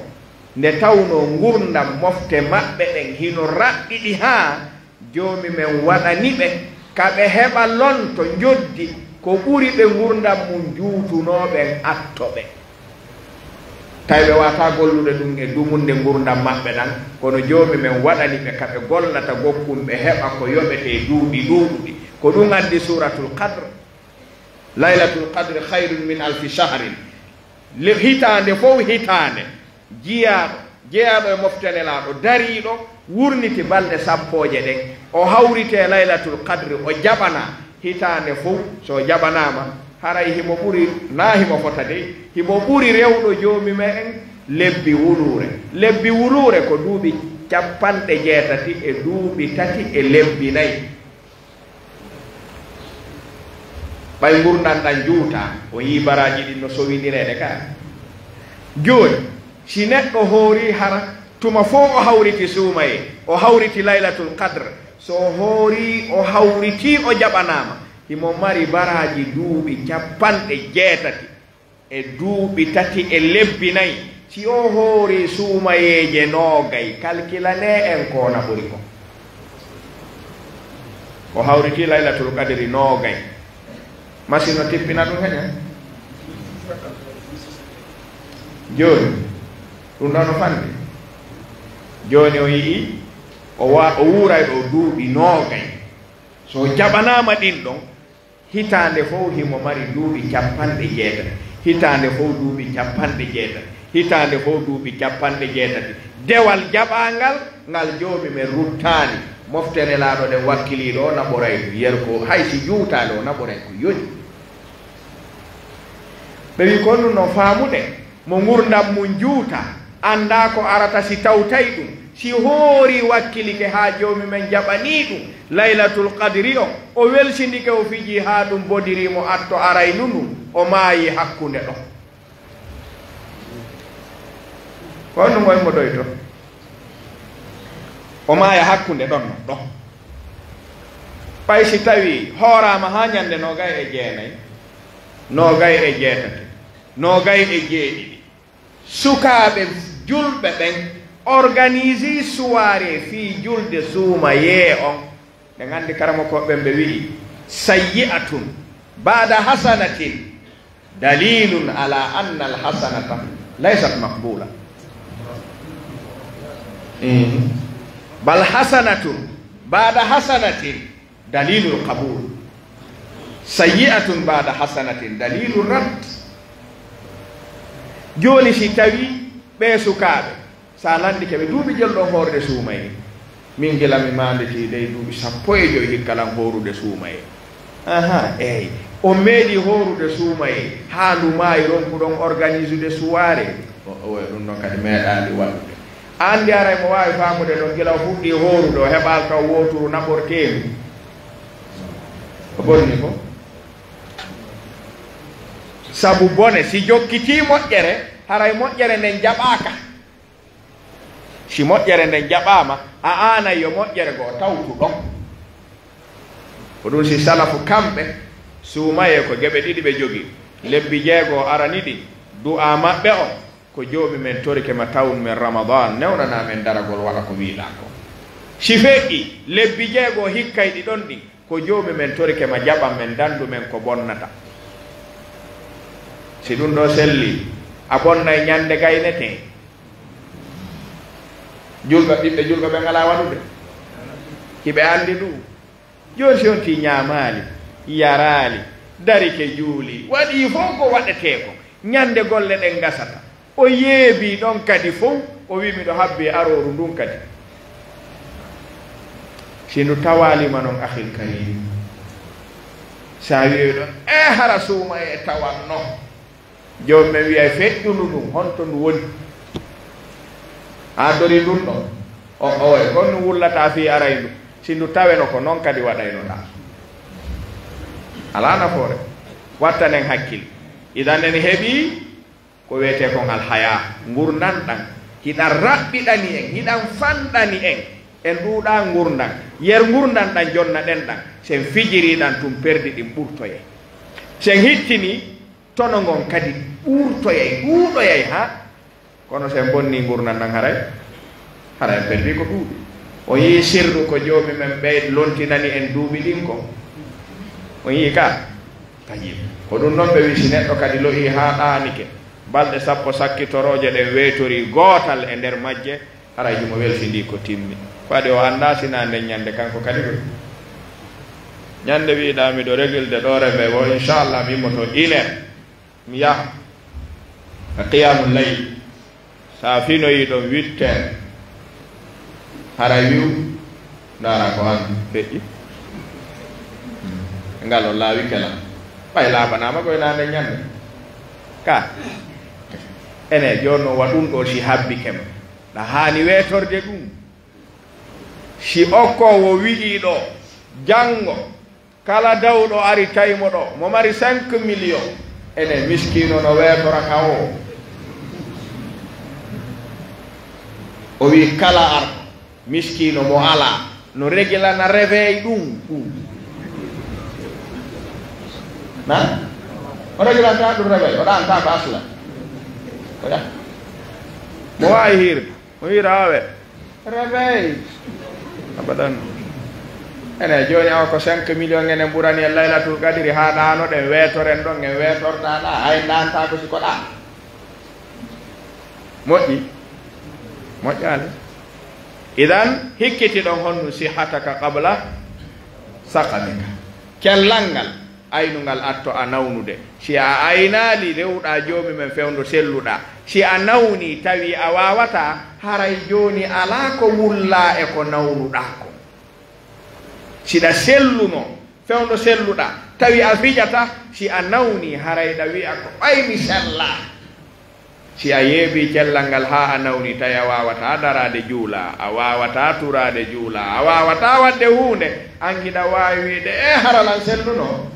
nde tawnoo ngurndan mofte maɓɓe ɗen hino raɓɓiɗi, haa Joomi men waɗani ɓe ka ɓe heɓa lonto, njoddi, ko ɓuri ɓe ngurndan mun juutunoo ɓen atto ɓe. Tawi ɓe waawataa gollude ɗun e dumunde ngurndan maɓɓe ɗan, kono Joomi men waɗani ɓe ka ɓe gollata gokkun, ɓe heɓa ko yoɓetee duuɓi ɗuuɗuɗi. Ko ɗun addi Suuratul Qadr. Laylatul Qadri khayrun min alfi shahrin. Le-, hitaande fow hitaande, jiyaaɗo, jeyaaɗo e mofte Nelaaɗo, dariiɗo, wurniti balɗe sappooje ɗen, o hawritee Laylatul Qadri, o jaɓanaa hitaande fow. So o jaɓanaama, haray himo ɓuri, naa himo fota dey, himo ɓuri rewɗo Joomi me'en lebbi wuluure. Lebbi wuluure ko duuɓi cappanɗe jeetati e duuɓi tati e lebbi nayi. Ɓay ngurndan ɗan juutaa, o yii baraaji ɗin no sowindireede ka. Jooni, si neɗɗo hoorii hara tuma fow o hawriti suumayee, o hawriti Laylatul Qadr, so o hoorii, o hawritii, o jaɓanaama, himo mari baraaji duuɓi cappanɗe jeetati e duuɓi tati e lebbi nayi. Si o hoorii suumayeeje noogay, kalkilanee en ko na ɓuri kon. O hawritii Laylatul Qadri noogay. Masi no tippina ɗun heña. Jooni, ɗun ɗoo no fanɗi. Jooni o yi'i, o wa-, o wuuray ɗoo duuɓi noogay. So o jaɓanaama ɗin ɗon, hitaande fow himo mari duuɓi cappanɗe jeetati. Hitaande fow duuɓi cappanɗe jeetati. Hitaande fow duuɓi cappanɗe jeetati. Dewal jaɓaangal ngal Joomi men ruttaani. Mofte Nelaaɗo ɗen wakkilii ɗoo naɓoray ɗun. Yer ko hay si juutaali o naɓoray ko yoni. Ɓe wi'i ko ɗun no faamude. Mo ngurndan mun juutaa, anndaa ko arata si tawtay ɗun. Si hoorii wakkilike haa Joomi men jaɓanii ɗun Laylatul Qadri on, o welsindike, o fijii haa ɗun bodirii mo atto araynu ndun, o maayii hakkunde ɗon. Ko honɗun o himo ɗoyto? O maaya hakkunde ɗon non ɗon. Ɓay si tawii hooraama haa ñande noogay e jeenay, noogay e jeetati, noogay e jeeɗiɗi, sukaaɓe julɓe ɓen organisii soirée fii julde suumayee on. Ɗen anndi karamokooɓe ɓen ɓe wi'i, "Sayyi'atun ba'da hasanatin dalilun ala anna al-hasanata laysat maqbula." Eh. "Bal hasanatun ba'da hasanatin dalilul qabul. Sayyi'atun ba'da hasanatin dalilur radd." Jooni si tawii ɓee sukaaɓe, sa landike ɓe duuɓi jel ɗon hoorde suumayee, min gila mi maanditii dey duuɓi sappo e joy hikka lan hoorude suumayee. Aha, eey. On meeɗii hoorude suumayee, haa ndu maayi ronkuɗon organisude soirée? O, o, ɗun ɗon kadi meeɗaali waɗude. Anndi haray mo waawi faamude ɗon gila o fuɗɗii hoorude, o heɓaali taw wooturu naɓorteendu. O bonni ko? Sabu bone, si jokkitii moƴƴere, haray moƴƴere nden jaɓaaka. Si moƴƴere nden jaɓaama, a aanay yo moƴƴere goo tawtu ɗon. Ko ɗun si salafu kamɓe, suumayee ko geɓe ɗiɗi ɓe jogii. Lebbi jeego arani ɗin, du'aa maɓɓe on, ko Joomi men torike ma tawnu men Ramadan, newnanaa men daragol, waɗa ko wi'ɗaa kon. Si feƴƴii, lebbi jeego hikkayɗi ɗon ɗin, ko Joomi men torike ma jaɓan men, dandu men ko bonnata. Si ɗun ɗoo sellii, a bonnay ñande gaynetee. Julɓe, ɓiɓɓe julɓe ɓen alaa waɗude. Hiɓe anndi ɗun. Jooni si on tii ñaamaali, yaraali, darike juulii, waɗii fow ko waɗetee kon, ñande golle ɗen gasata. O yeebii ɗon kadi fow, o wi'i, "Miɗo habbii arooru ndun kadi." Si ndu tawaali ma non, akhil karim, sa wi'oy ɗon, "E hara suumayee tawatno?" Joomi men wi'ay, "Feƴƴu ndu ndun, honto ndu woni?" A dori ndun ɗon. O, oye, kon ndu wullataa fii aray ndu. Si ndu taweno ko non kadi waɗaynoɗaa. Alaa nafoore. Wattanen hakkil. Idan en heɓii ko wi'etee kon alhayaa, ngurndan ɗan, hiɗan raɓɓiɗani en, hiɗan fanɗani en. En ɗuuɗaa ngurndan. Yer ngurndan ɗan jonna ɗen ɗan. Sen fijirii ɗan tun perdi ɗin ɓurtoyay. Sen hittinii tono ngon kadi ɓurtoyay, ɗuuɗoyay, ha? Kono sen bonnii ngurndan ɗan haray, haray en perdii ko ɗuuɗi. On yi'ii sirru ko Joomi men ɓey lontinani en duuɓi ɗin kon? On yi'ii ka? Tayyib. Ko ɗun non ɓe wi'i si neɗɗo kadi lo'ii haa ɗaanike, balɗe sappo sakkitorooje ɗen weetorii gootal e nder majje, haray himo welfindii ko timmi. Ko waɗi o anndaa si naa nden ɲande kanko kadi ɗun. Ɲande wi'uɗaa miɗo regilde ɗoo reve wo, inchallah mi immoto une heure. Mi yaha ka qiyamul layl. Sa finoyi ɗon huit heures, haray wi'u, ndaara ko an feƴƴi. Ngal o laawi kela. Ɓay laabanaama koy naa nden ɲande. Ka. Ene, jooni non wa ɗun ɗoo si habbike ma. Ɗa haani weetorde ɗun. Si okkoowo wi'ii ɗoo, janngo, kala dawɗo ari tawi mo ɗoo, mo mari cinq millions, ene miskiino no weetora ka o. O wi'i kala arɗo, miskiino mo alaa, no regilana réveil ɗun, ɗun. Na? O regilanta ɗun réveil, o ɗaanta ko asla. O ya. Mo waawi hiirde. O wi'i, "Raawe, réveil." Abadan. Ene, jooni awa ko cinq millions enen ɓurani en Laylatul Qadri, haa ɗaano ɗen weetoren ɗon, en weetortaa ɗa, hay ɗaantaa ko si ko ɗa. Moƴƴi? Moƴƴaali. Idan, hikkiti ɗon honnu sihataka qabla saqamika. Cellal ngal. Aynungal atto a nawnude. Si a aynaali, rewɗaa Joomi men fewndo selluɗaa. Si a nawnii, tawi a waawataa, haray jooni alaa ko wullaa e ko nawnuɗaa kon. Si ɗa selluno, fewndo selluɗaa, tawi a fijataa, si a nawnii, haray ɗa wi'a ko ɓay mi sellaa. Si a yeebii cellal ngal haa a nawni, tawi a waawataa daraade juulaa, a waawataa turaade juulaa, a waawataa waɗde huunde, an hiɗa waawi wi'de, "E, hara lan selluno."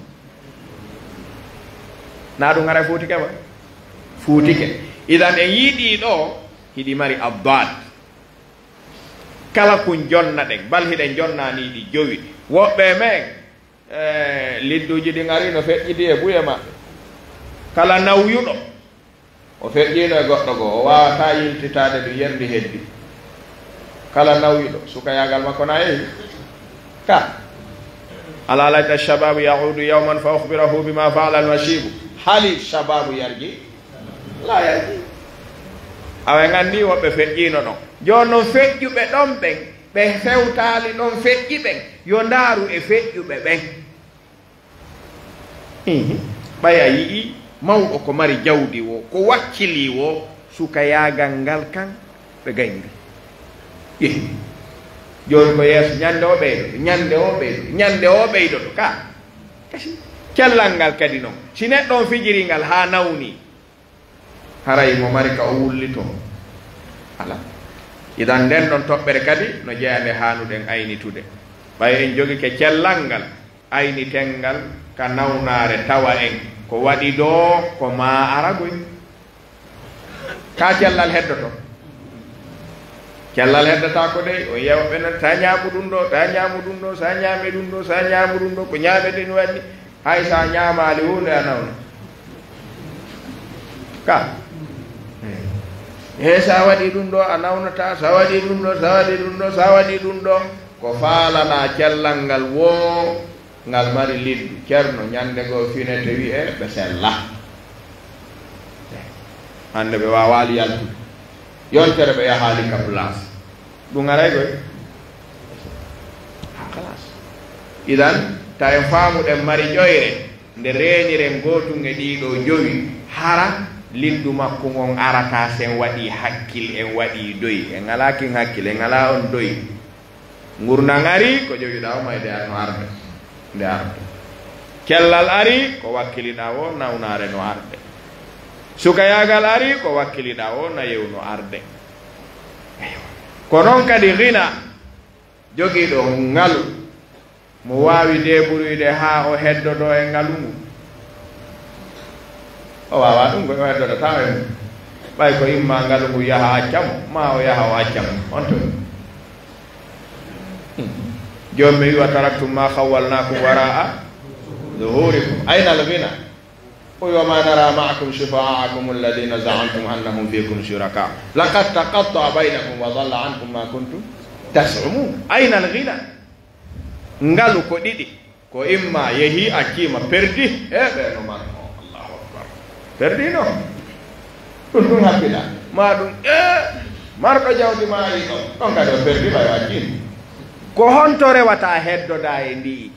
Naa ɗun haray fuutike ba? Fuutike. Idan en yiɗii ɗoo, hiɗi mari addaad. Kala kun jonna ɗen, bal hiɗen jonna nii ɗi jowi. Woɓɓe e men, e, lidduuji ɗin arii no feƴƴidi e buye maɓɓe. Kala nawyuɗo, o feƴƴiino e goɗɗo goo, o waawataa yiltitaade ɗun, yerndi heddi. Kala nawyuɗo, sukayaagal makko na yehi. Ka. Alaa layta shababu yaudu yawman fa ukhbirahu bima fa'ala al mashibu. Hali shababu yarji? La yarji. Awa en anndi woɓɓe feƴƴiino ɗon. Jooni non feƴƴuɓe ɗon ɓen, ɓe fewtaali ɗon feƴƴi ɓen, yo ndaaru e feƴƴuɓe ɓen. Ihi. Ɓay a yi'ii mawɗo ko mari jawdi woo, ko wakkilii woo, sukayaagal ngal kan ɓe gayni. Ihi. Jooni ko yeeso, ɲande o ɓeydoto, ɲande o ɓeydoto, ɲande o ɓeydoto, ka. Kasi, cellal ngal kadi non, si neɗɗo on fijirii ngal haa nawnii, haray mo mari ka o wullitoo? Alaa. Idan, nden ɗon toɓɓere kadi no jeyaa nde haanuɗen aynitude. Ɓay en jogike cellal ngal ayniten ngal ka nawnaare, tawa en ko waɗi ɗoo ko maa ara goy. Ka cellal heddoto? Cellal heddotaako dey. On yewa ɓe non, "Sa ɲaamu ɗun ɗoo, sa ɲaamu ɗun ɗoo, sa ɲaami ɗun ɗoo, sa ɲaamu ɗun ɗoo, ko ɲaameten waɗi." Hay sa ɲaamaali huunde, a nawna. Ka. He, sa waɗi ɗun ɗoo, a nawnataa, sa waɗi ɗun ɗoo, sa waɗi ɗun ɗoo, sa waɗi ɗun ɗoo. Ko faalanaa cellal ngal woo, ngal mari liddu. Ceerno, ɲande goo finete wi'ee ɓe sella. Hande ɓe waawaali yaltude. Yontere ɓe yahaali ka place. Ɗun aray koy. Halas. Idan, ta en faamuɗen mari ƴoyre, nde reeniren gootun e ɗii ɗoo jowi, hara liddu makko ngon arataa si en waɗii hakkil, en waɗii doy. En alaa kin hakkil, en alaa on doy. Ngurndan arii, ko ƴoyuɗaa o mayde no arde. Nde arde. Cellal arii, ko wakkiliɗaa o nawnaare no arde. Sukayaagal arii, ko wakkiliɗaa o nayew no arde. Eywa. Ko non kadi ghina, jogiiɗo ngalu, mo waawi deeburuyde haa o heddodoo e ngalu ngu. O waawaa ɗun, ko o heddodataa e mum. Ɓay ko imma ngalu ngu yaha acca mo, maa o yaha o acca mo. On tun. Jooni mi wi'a, "Taraktum ma khawwalnakum wara'a zuhurikum." Ayna al-ghina? O wi'i, "Wa ma nara ma'akum shufa'akum alladhina za'amtum annahum fikum shuraka. Laqad taqatta'a baynakum wa dhalla ankum ma kuntum taz'umun." Ayna al-ghina? Ngalu ko ɗiɗi. Ko imma yehi, acciima, perdi. E ɓe no mar-, o, Allahu Akbar. Perdi no? Ɗum ɗum happila. Ma ɗum, e, marɗo jawdi ma ari ɗon. Ɗon kadi o perdi, ɓay o acciima. Ko honto rewata heddoda e ndi?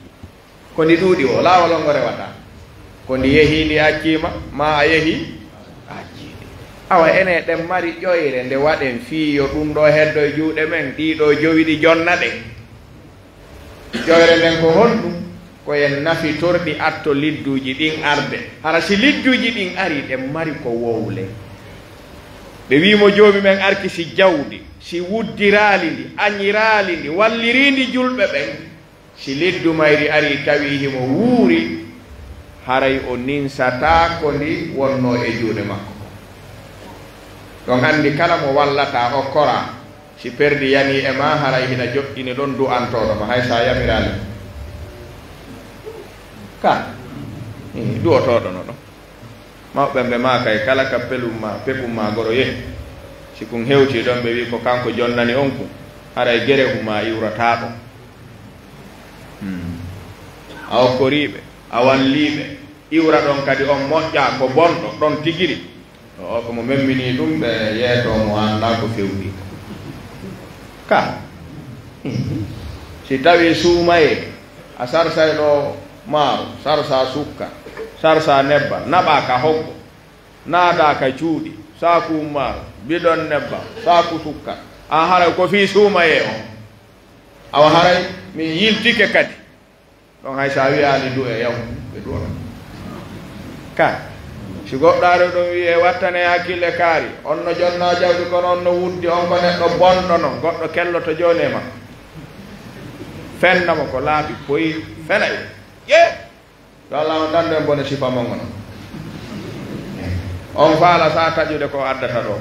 Ko ndi ɗuuɗi o, laawol on ngo rewata. Ko ndi yehi, ndi acciima, ma a yehi, a accii ndi. Awa, ene ɗen mari ƴoyre nde waɗen fii yo ɗum ɗo heddo e juuɗe men, ɗii ɗo jowi ɗi jonna ɗen. Ƴoyre nden ko honɗum? Ko en nafitorɗi atto lidduuji ɗin arde. Hara si lidduuji ɗin arii, ɗen mari ko wowle. Ɓe wi'i mo, "Joomi men arki si jawdi, si wuddiraali ndi, añiraali ndi, walliriindi julɓe ɓen." Si liddu mayri arii tawi himo wuuri, haray o ninsataa ko ndi wonnoo e juuɗe makko. Ɗon anndi kala mo wallataa, okkoraa, si perdi yanii e maa, haray hina joɗɗini ɗon du'antooɗo ma, hay so a yamiraali mo. Ka, eh, du'otooɗo no ɗon. Mawɓe ɓen ɓe maakay, kala ka pelum ma, peɓum ma goro yehi. Si kun hewtii ɗon, ɓe wi'i ko kanko jonnani on kun, haray gerehun ma iwrataa ɗon. Hmm. A okkorii ɓe, a wallii ɓe, iwra ɗon kadi on moƴƴaa, ko bonɗo ɗon tigiri. O, ko mo memminii ɗum, ɓe yeetoo mo, anndaa ko fewndii. Ka, si tawii suumayee, a sarsay ɗo maaro, sarsaa sukka, sarsaa nebbam, naɓaa ka hoggo, naataa ka cuuɗi, saaku maaro, bidon nebbam, saaku sukka, a haray ko fii suumayee on. Awa haray min yiltike kadi. Ɗon hay so a wiyaani du'e, yaw, ɓe du'ana. Ka, si goɗɗo ari ɗon wi'i, "E wattane hakkille kaari, on no jonnaa jawdi kono on no wuddi, on ko neɗɗo bonɗo non, goɗɗo kelloto jooni e makko." Fenna mo ko laaɓi poyi, fenay. Ƴee! Yo Allah on ɗanɗo en bone sifa mon on. On faala sa taƴude ko addata ɗo.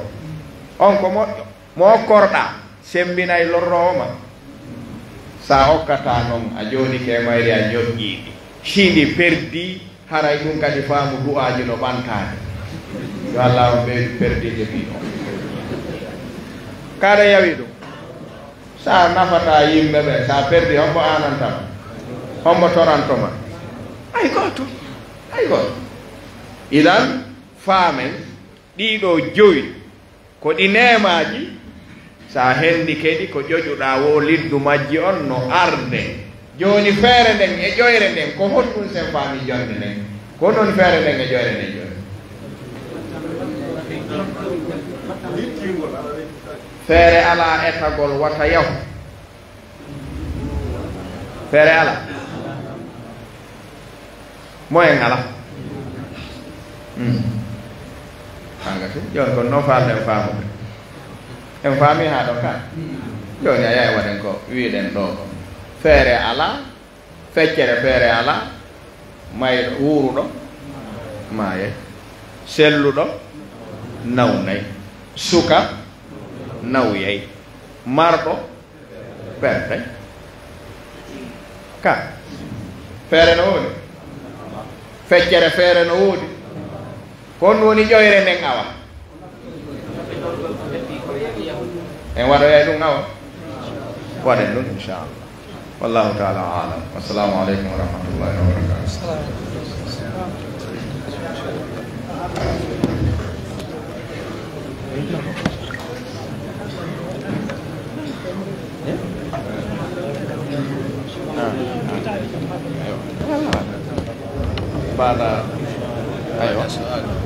On ko moƴƴo. Mo okkorɗaa, semmbinay lorroowo ma. Sa okkataa non, a jooɗike e mayri, a ñoƴƴii ndi. Si ndi perdii, haray ɗum kadi faamu du'aaji no ɓantaade. Yo Allah on ɓeydu perdiinde mbii on. Kaɗa yawi ɗum. Sa nafataa yimɓe ɓe, sa perdii, hombo aananta ma? Hombo toranto ma? Hay gooto. Hay gooto. Idan, faamen, ɗii ɗoo jowi ko ɗi neemaaji, sa hendike ɗi, ko ƴoƴuɗaa woo liddu majji on no arde. Jooni feere nden e ƴoyre nden, ko honɗum sen faami jonnde nden? Ko honɗum feere nden e ƴoyre nden jooni? Feere alaa etagol wata yahu. Feere alaa. Moyen alaa. Hmm. Hanga si, jooni kon non faalde en faamude. En faami haa ɗo ka. Jooni a yahay waɗen ko wi'uɗen ɗo ko. Feere alaa, feccere feere alaa, mayɗo wuuruɗo maayay. Selluɗo nawnay. Suka nawyay. Marɗo Feere kay. Ka. Feere no woodi. Feccere feere no woodi. Ko honɗum woni ƴoyre nden awa? En waɗoyay ɗum awa? Waɗen ɗum, inchallah. Wallahu taala alam. Assalamu aleykum wa rahmatullahi wa barakatuh. Baada, aywa,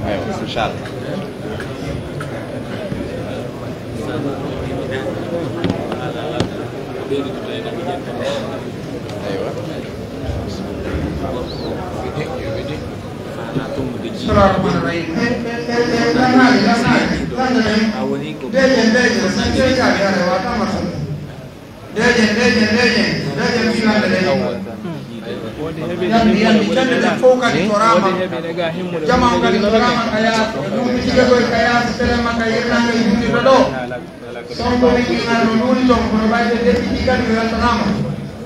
aywa, inchallah. Aywa. Bismillahir Rahmanir Rahim. Lannaade, lannaade, lannaade. Deeƴen, deeƴen, deeƴen, deeƴen, deeƴen, deeƴen, deeƴen, deeƴen, deeƴen, fiilande, deeƴen. Yambi, yambi, cande ɗen fof kadi toraama. Jama o kadi toraama ka yaas, duuɓi ɗiɗi ko ka yaas, telen makka yirnaange e juulirɗo ɗo. Sonko wi ɗi ngal no luuri toon, kono ɓayde deɓɓi ɗi kadi mi weltanaama.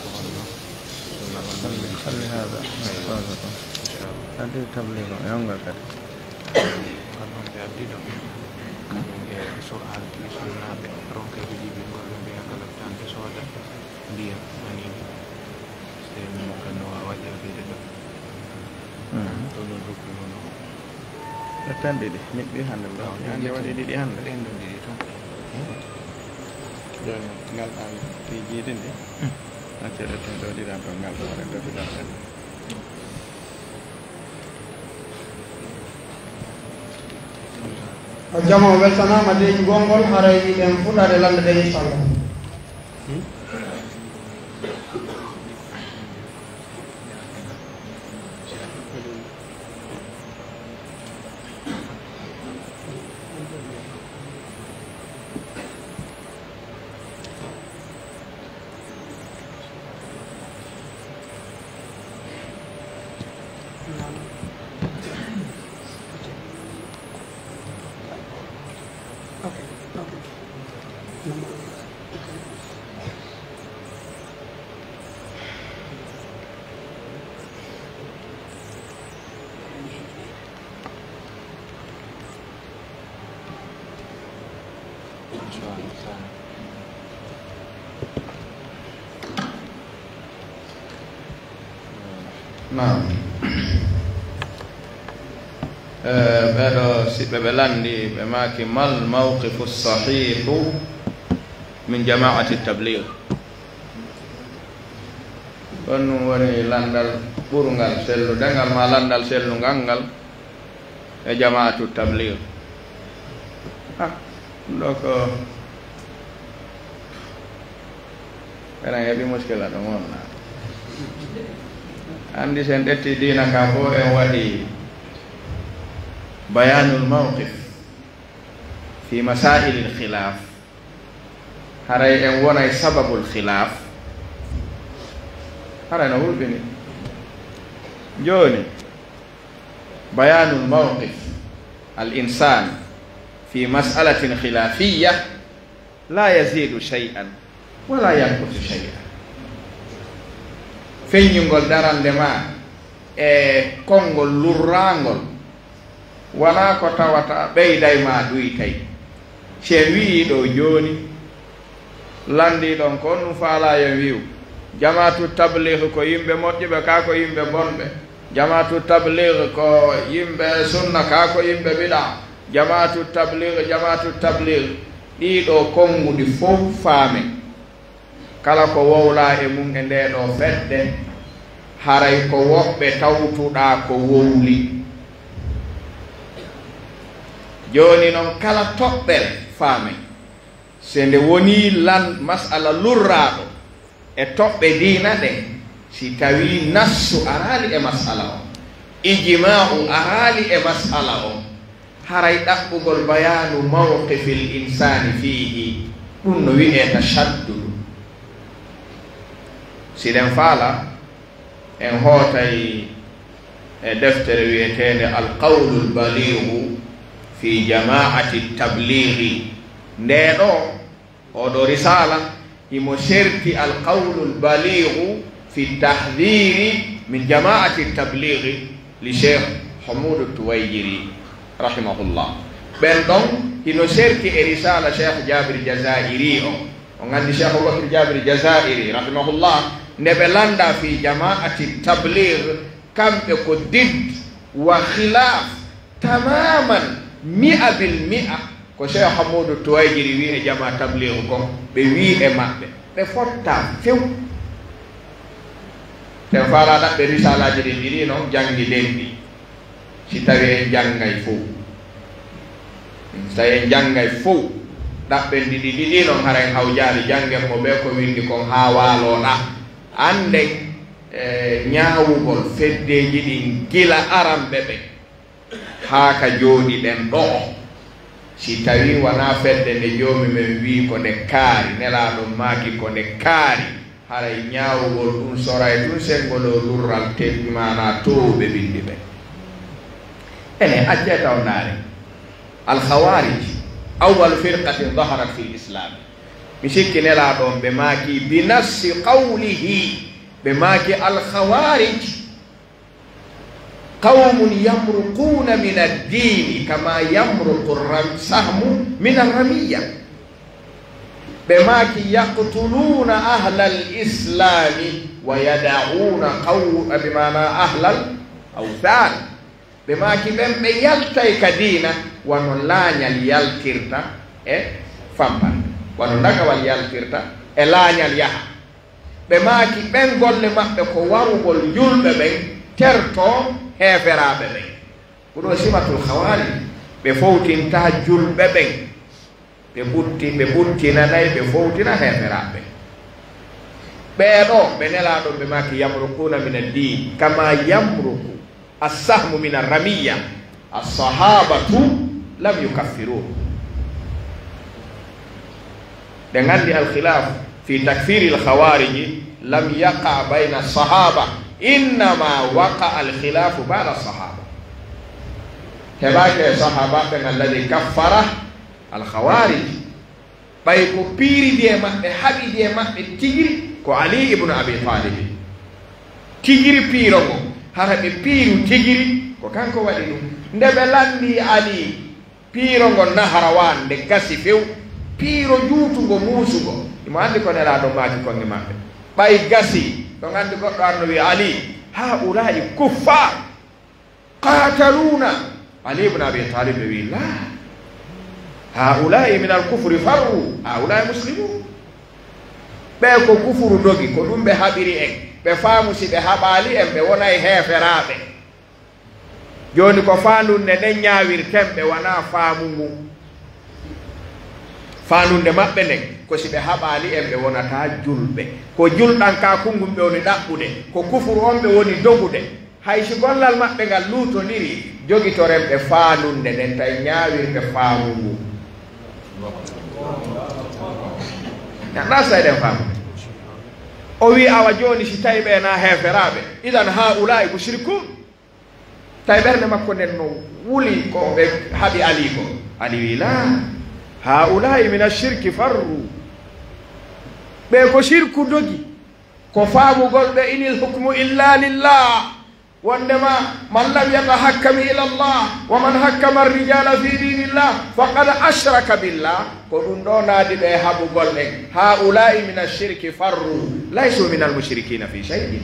ko honno sunna on woni. Halli haada. Aywa. Haada. Inchallah. Addi tabligo e on ngal kadi. Ko ɗum ɓe addi ɗum. Kañum e Qur'an e sunnaaɓe ronka ɓe jibi ngol ɓe mbiya kala tan ɓe sooda ndiyam maniiɗi. Sey mo kan no waawa jaabede ɗum. Mhm. Ɗum no rukku noon. Ɗe tan ɗiɗi, niɓɓi hannde, ɗo hannde waɗi ɗiɗi hannde. Ɗen ɗon ɗiɗi tan. Jooni, ngal ɗan fii jiidi ndi. Accee ɗe tan ɗo ɗiɗan ɗon, ngal ɗo waɗa ɗo ɗiɗan ɗon. O jama o weltanaama deeƴugol ngol, haray miɗen fuɗɗaade lannde ɗen, inchallah. Naam. Eh, ɓeɗo siɓɓe ɓe landi, ɓe maaki, "Mal mawqifu sahihu min jamaati tabligh?" Ɗon ɗum woni landal ɓurungal sellude ngal, ma landal sellungal ngal e jamaatu tabligh. Ah, ɗum ɗo ko enen heɓi muskila ɗum wonna. Anndi sen ƴetti diina ka fof en waɗi bayanul mawqif fi masailil khilaf. Haray en wonay sababul khilaf. Haray no hulɓini. Jooni, bayanul mawqif al insan fi mas'alatin khilafiyya la yazidu shay'an wa la yanqusu shay'an. Peññungol darannde ma e konngol lurraangol, wonaa ko tawata ɓeyday ma ɗuytay. Si en wi'ii ɗoo jooni, lanndii ɗon ko honɗum faalaa yo en wi'u? Jamaatu Tabliig ko yimɓe moƴƴuɓe kaa ko yimɓe bonɓe? Jamaatu Tabliig ko yimɓe sunna kaa ko yimɓe bidaa? Jamaatu Tabliig, Jamaatu Tabliig, ɗii ɗoo konnguɗi fow faamen. Kala ko wowlaa e mum e ndee ɗoo fedde, haray ko woɓɓe tawtuɗaa ko wowli. Jooni non, kala toɓɓere faamen, si nde wonii lan mas'ala lurraaɗo e toɓɓe diina ɗen, si tawii nassu araali e mas'ala on, ijmaa'u araali e mas'ala on, haray ɗaɓɓugol bayaanu mawqifil insaani fiihi, ɗum no wi'ee tashaddudu. Si ɗen faala, en hootay e deftere wi'eteende Al Qawlul Baliigu fi Jamaa'ati Tabliigi. Ndee ɗoo, oo ɗoo risaala, himo serti Al Qawlul Baliigu fi Tahdiiri min Jamaa'ati Tabliigi li Sheikh Hamuudu Tuwayjiri, rahimahullah. Ɓen ɗon hino serti e risaala Sheikh Jaabir Jazaa'iri on. On anndi Sheikh Abubakar Jaabir Jazaa'iri, rahimahullah, nde ɓe lannda fi Jamaa'ati Tabliig, kamɓe ko didd wa khilaaf tamaman, mi'a bil mi'a, ko Sheikh Hamuudu Tuwayjiri wi'i e Jamaa Tabliigu kon, ɓe wi'i e maɓɓe, ɓe fottaa few. Ten faalaa ɗaɓɓe risaalaaji ɗin ɗiɗi non, janngiden ɗi. Si tawii en janngay fow, si tawii en janngay fow, ɗaɓɓen ɗiɗi ɗiɗi non, hara en hawjaali, janngen mo ɓe ko winndi kon haa waaloo ɗaa. Annden, e, ñaawugol feddeeji ɗin gila aranɓe ɓen haa ka jooɗiɗen ɗoo. Si tawii wonaa fedde nde Joomi men wi'i ko nde kaari, Nelaaɗo maaki ko nde kaari, haray ñaawugol ɗum soray tun senngoloo lurral te, maanaa toowuɓe binndi ɓen. Enen, accee taw ndaaren. Al Khawarij, awwalu firqatin zaharat fil Islam. Mi sikki Nelaaɗo on, ɓe maaki bi nassi qawlihi, ɓe maaki Al Khawarij, qawmun yamruquuna min addiini kama yamruqu ram-, sahmu min arramiya. Ɓe maaki, yaqtuluuna ahlal islaami wa yada'uuna qaw-, bi maana ahlal awthaan. Ɓe maaki, ɓen ɓe yaltay ka diina wano laañal yaltirta e fampande, wano ndagawal yaltirta e laañal yaha. Ɓe maaki, ɓen golle maɓɓe ko warugol julɓe ɓen tertoo heeferaaɓe ɓen. Ko ɗoo simatul Khawarij, ɓe fowtintaa julɓe ɓen. Ɓe ɓutti, ɓe ɓuttinanay, ɓe fowtina heeferaaɓe. Ɓee ɗoo, ɓe Nelaaɗo, ɓe maaki, yamruquuna min ad-diin kama yamruqu as-sahmu min ar-ramiya. As-sahabatu lam yukaffiruhum. Ɗen anndi al-khilaf fi takfiri al-khawariji lam yaqa bayna as-sahaba, innama waqa al-khilafu ba'da as-sahaba. Heɓaaki e sahaaba ɓen alladhi kaffara al-khawarij. Ɓay ko piiridi e maɓɓe, haɓidi e maɓɓe tigiri, ko Ali ibn Abi Talib. Tigiri piiro ngo, hara ɓe piiru tigiri, ko kanko waɗi ɗum. Nde ɓe lanndii Ali, piiro ngo Nahrawaan, nde gasi few, piiro juutungo, muusungo, imo anndi ko Nelaaɗo maaki kon e maɓɓe. Ɓay gasi, ɗon anndi goɗɗo arno wi'a, Ali, haa'ulaa'i kuffaar. Qaataluuna. Ali ibn Abi Talib ɓe wi'i, "Laa. Haa'ulaa'i min al-kufri farru, haa'ulaa'i muslimuun." Ɓe ko kufuru dogi, ko ɗum ɓe haɓiri en. Ɓe faamu si ɓe haɓaali en, ɓe wonay heeferaaɓe. Jooni ko faandunde nden ñaawirten ɓe, wanaa faamu ngu. Faandunde maɓɓe nden, ko si ɓe haɓaali en, ɓe wonataa julɓe. Ko julɗankaaku ngun ɓe woni ɗaɓɓude, ko kufuru on ɓe woni dogude. Hay si gollal maɓɓe ngal luutondiri, jogitoren ɓe faandunde nden, tawi ñaawirɓe faamu ngu. Anndaa si eɗen faamu. O wi'i, awa jooni, si tawi ɓe na heeferaaɓe, idan haa'ulaa'i mushrikuun. Tawi ɓernde makko nden no wuli ko ɓe haɓi Ali ko. Ali wi'i, laa, haa'ulaa'i mina shirki farru. Ɓe ko shirku dogi. Ko faamugol ɓe, inil hukmu illa lillah. Wondema, man lam yatahakkami ila Allah, wa man hakkama ar-rijala fi dinillah, faqad ashraka billah. Ko ɗum ɗo naadi ɓe haɓugol ɓen. Haula'i min ash-shirki farru, laysu min al-mushrikina fi shay'in.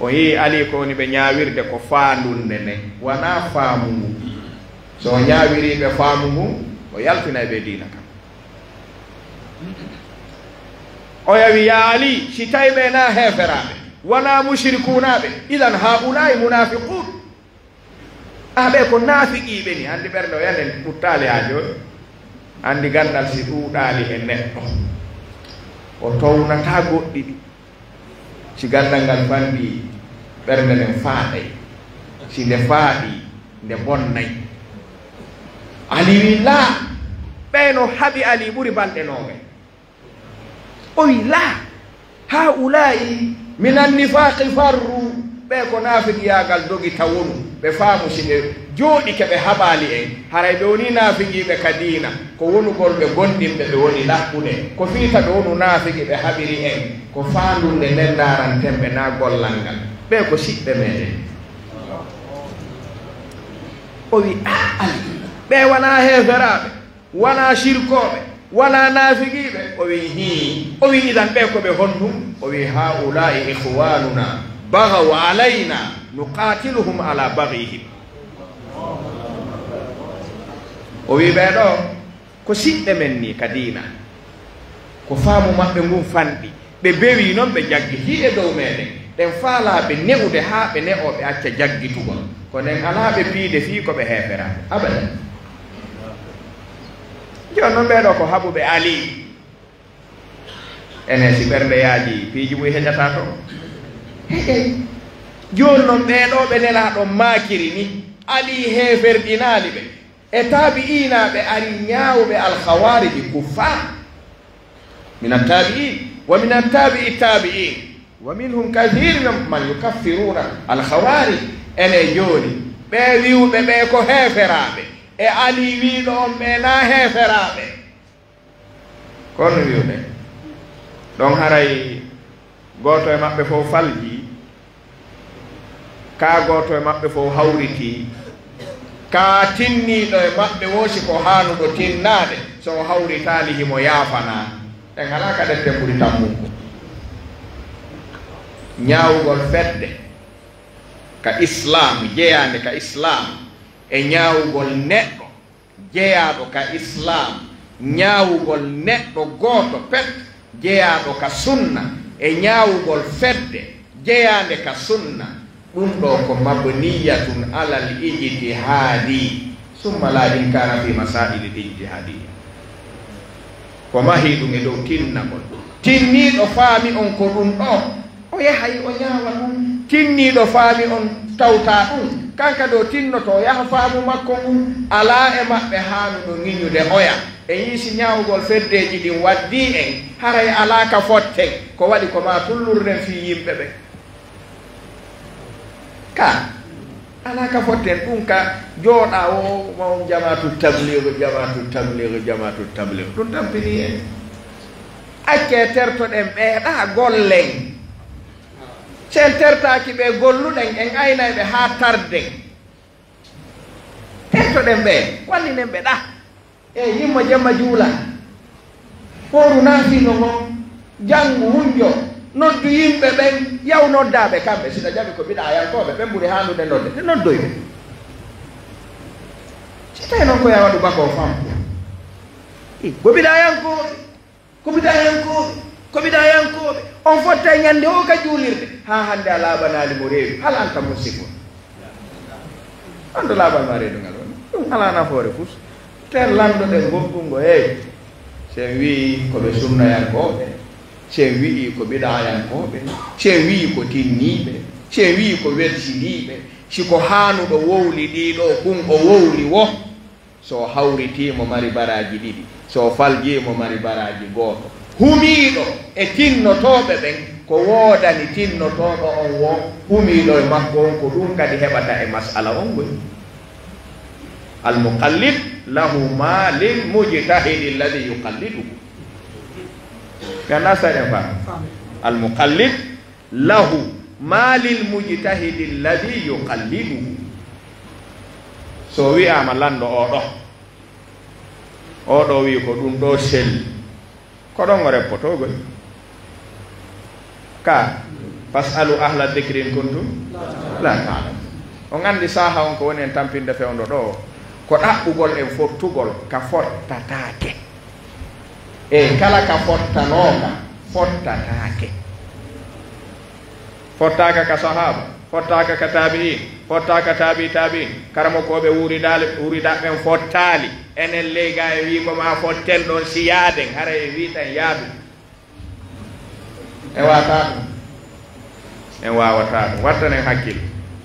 O yii Ali ko woni ɓe ñaawirde ko faandunde nde, wonaa faamu ngu. So o ñaawiri ɓe faamu ngu, o yaltinay ɓe diina kan. O yawi, ya Ali, si tawi ɓe na heeferaaɓe, wonaa mushrikuunaaɓe, idan haula'i munafiqun. A ɓe ko naafiqiiɓe ni, anndi ɓernde o yanen ɓuttaali haa jooni. Anndi ganndal si ɗuuɗaali e neɗɗo, o townataa goɗɗi ɗi. Si ganndal ngal fanɗi, ɓernde nden faaɗay. Si nde faaɗi, nde bonnay. Ali wi, laa, ɓe no haɓi Ali ɓuri balɗe noogay. O wi, laa, haula'i min annifaqi farru, ɓe ko naafiqiyaagal dogi tawonu, ɓe faamu si ɓe jooɗike ɓe haɓaali en, haray ɓe woni naafiqiiɓe ka diina, ko wonugol ɓe gomɗinɓe ɓe woni ɗaɓɓude, ko fii ta ɓe wonu naafiqi ɓe haɓiri en, ko faandunde nden ndaaranten ɓe naa gollal ngal, ɓe ko siɓɓe meɗen. O wi, a, Ali, ɓe wonaa heeferaaɓe. Wonaa sirkooɓe, wonaa naafiqiiɓe. O wi'i, hii. O wi'i, idan ɓe ko ɓe honɗum? O wi'i, haula'i ikhwanuna bagaw alayna nuqatiluhum ala baghihim. O wi'i, ɓee ɗo ko siɓɓe men ni ka diina. Ko faamu maɓɓe ngun fanɗi. Ɓe bewii non, ɓe jaggitii e dow meɗen. Ɗen faalaa ɓe ne'ude haa ɓe ne'oo ɓe acca jaggitugol. Ko nen alaa ɓe piide fii ko ɓe heeferaaɓe. Abadan. Jooni non ɓee ɗoo ko haɓuɓe Ali. Enen si ɓernde yaaji, piiji buy heƴataa to. Heƴay. Jooni non ɓee ɗoo ɓe Nelaaɗo maakiri ni, Ali heeferɗinaali ɓe. E taabi'iinaaɓe ari ñaawuɓe Alkhawaariji kuffaar. Min attabi'in wa min attabi'i tabi'in wa minhum kathirun man yukaffiruna al-khawarij. Ene jooni ɓe wi'uɓe ɓe ko heeferaaɓe, e Ali wi'uɗo on ɓe na heeferaaɓe. Kono wi'uɓe ɗon haray gooto e maɓɓe fof falji. Kaa gooto e maɓɓe fof hawritii. Kaa tinniiɗo e maɓɓe woo, si ko haanuɗo tinnaade, so o hawritaali, himo yaafanaa. En alaa ka ɗetten ɓuri tammungo. Ñaawugol fedde ka Islaam, jeyaande ka Islaam, e ñaawugol neɗɗo jeyaaɗo ka Islaam, ñaawugol neɗɗo gooto pet jeyaaɗo ka sunna, e ñaawugol fedde jeyaande ka sunna, ɗum ɗoo ko mabniyatun alal ijtihaadi, summa la inkara fi masaa'ilil ijtihaadiyya. Ko mahii ɗum e dow tinnagol. Tinniiɗo faami on ko ɗum ɗoo, o yahay o ñaawa ɗum. Tinniiɗo faami on tawtaa ɗum, kan kadi o tinnoto, o yaha faamu makko ngun. Alaa e maɓɓe haanuɗo ŋiñude oya. En yii si ñaawugol feddeeji ɗin waddii en, haray alaa ka fotten. Ko waɗi ko maa tullurɗen fii yimɓe ɓen. Ka alaa ka fotten ɗum, ka jooɗaa o, ma on jamaatu tabliigu, jamaatu tabliigu, jamaatu tabliigu. Ɗum tampinii en. Accee tertoɗen ɓee ɗaa gollen. Si en tertaaki ɓe golluɗen, en aynay ɓe haa tarden. Tertoɗen ɓe, wallinen ɓe ɗaa. E yimma jemma juula. Fooru naafino ngon, janngu, hunjo, noddu yimɓe ɓen, yaw noddaaɓe kamɓe. Si ɓe jaɓi ko bid'ayankooɓe, ɓen ɓuri haanude nodde, noddoy ɓe. Si tawi non ko yaa waɗu bakoo fampu. I, ko bid'ayankooɓe, ko bid'ayankooɓe, ko bid'ayankooɓe. On fottay ñande o ka juulirde. Haa hannde a laaɓanaali mo reewi. Hal anta munsifun. Anndo laaɓal ma reedu ngal woni. Ɗum alaa nafoore fus. Ten lanndo ɗen goɗɗum ngo, hey. Si en wi'i ko ɓe sunnayankooɓe, si en wi'i ko bid'ayankooɓe, si en wi'i ko tinniiɓe, si en wi'i ko welsindiiɓe, si ko haanuɗo wowli ɗii ɗoo kun o wowli wo, so o hawritii mo mari baraaji ɗiɗi, so o faljii mo mari baraaji gooto. Humiiɗo e tinnotooɓe ɓen, ko woodani tinnotooɗo on wo, humiiɗo e makko on, ko ɗum kadi heɓata e mas'ala on ngoy. Al-muqallid lahu ma lil mujtahidi alladhi yuqalliduhu. Ganda saɗen fa. Al muqallid lahu ma lil mujtahidi alladhi yuqalliduhu. So wi'aama lanndo oo ɗo, oo ɗo wi'i ko ɗum ɗo selli, ko ɗon o reppotoo goy. Ka, "Fas'alu ahla dhikri in kuntum la ta'lamun." On anndi saaha on ko woni en tampinde fewndo ɗo, ko ɗaɓɓugol en fottugol ka fottataake. E kala ka fottanooka, fottataake. Fottaaka ka sahaaba, fottaaka ka taabi'in, fottaaka taabi'i taabi'in. Karamokooɓe wuuridaale, wuuridaɓɓen fottaali. Enen ley ga e wiigo ma fotten ɗon si yaaden, haray e wii tan yaadu. En waawataa ɗum. En waawataa ɗum. Wattanen hakkil.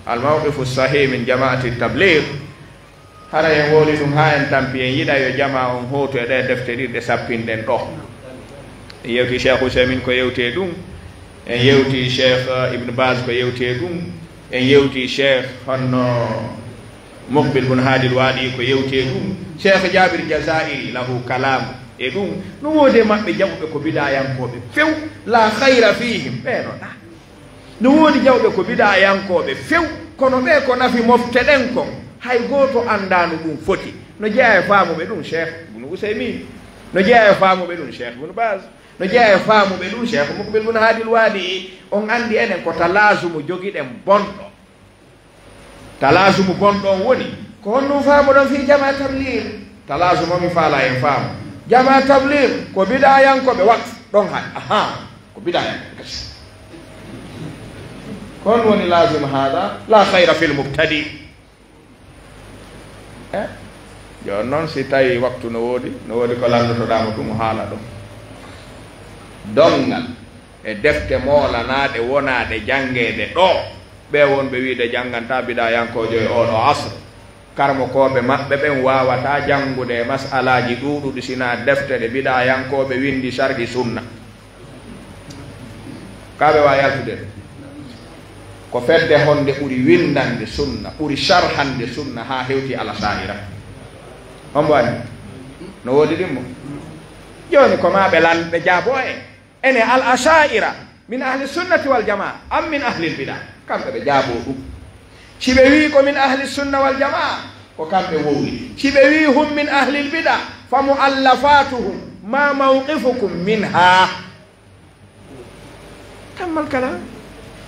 Al mawqifu sahih min jamaati tabligh. Hara en wowli ɗum haa en tampi, en yiɗa yo jamaa on hootu e ɗee defte ɗiɗi ɗe sappinɗen ɗo. En yewti Cheikh Ousaymin ko yewti e ɗum. En yewti Cheikh, eh, Ibn Baz ko yewti e ɗum. En yewti Cheikh honno Muqbil bun Haadil Waadi ko yewti e ɗum. Cheikh Jabir Jazairi lahu kalam e ɗum. No woodi e maɓɓe jaɓuɓe ko bidaayankooɓe few. La khayra fihim. Ɓee no ɗa. No woodi jawɓe ko bidaayankooɓe few, kono ɓee ko nafi mofte ɗen kon, hay gooto anndaano ɗum foti. No jeyaa e faamuɓe ɗum Cheikh Ibn Usaymin, no jeyaa e faamuɓe ɗum Cheikh Ibn Baz, no jeyaa e faamuɓe ɗum Cheikh Muqbil Bun Haadil Waadi. On anndi enen ko talaazumu jogiɗen bonɗo. Talaazumu bonɗo on woni, ko honɗum faamuɗon fii jamaa tabliir? Talaazumu on mi faalaa en faamu. Jamaa tabliir ko bidaayankooɓe waqf ɗon hay. Ahaa, ko bidaayankooɓe kadi. Ko honɗum woni laazim haada? La khayra fil mubtadi. Eh? Jooni noon, si tawii waktu no woodi, no woodi ko lanndotoɗaa mo ɗum, haala ɗum. Donngal e defte moolanaaɗe wonaaɗe janngeede ɗoo, ɓee wonɓe wiide janngantaa bidaayankoojo e oo ɗoo asr, karamokooɓe maɓɓe ɓen waawataa janngude e mas'alaaji ɗuuɗuɗi sinaa defte ɗe bidaayankooɓe winndi sharhi sunna. Kaa ɓe waawi yaltude ɗum? Ko fedde honde ɓuri winndande sunna, ɓuri sharhande sunna haa hewti al-Asha'ira? Hombo anndi? No woodi ɗimmo? Jooni ko maa ɓe lan-, ɓe jaaboo en. Ene al-Asha'ira min ahli sunnati wal jamaa am min ahli bida? Kamɓe ɓe jaaboo ɗum. Si ɓe wii ko min ahli sunna wal jamaa, ko kamɓe wowli. Si ɓe wii hum min ahli bida, fa mu'allafatuhum, ma mawqifukum minha? Tammal kala.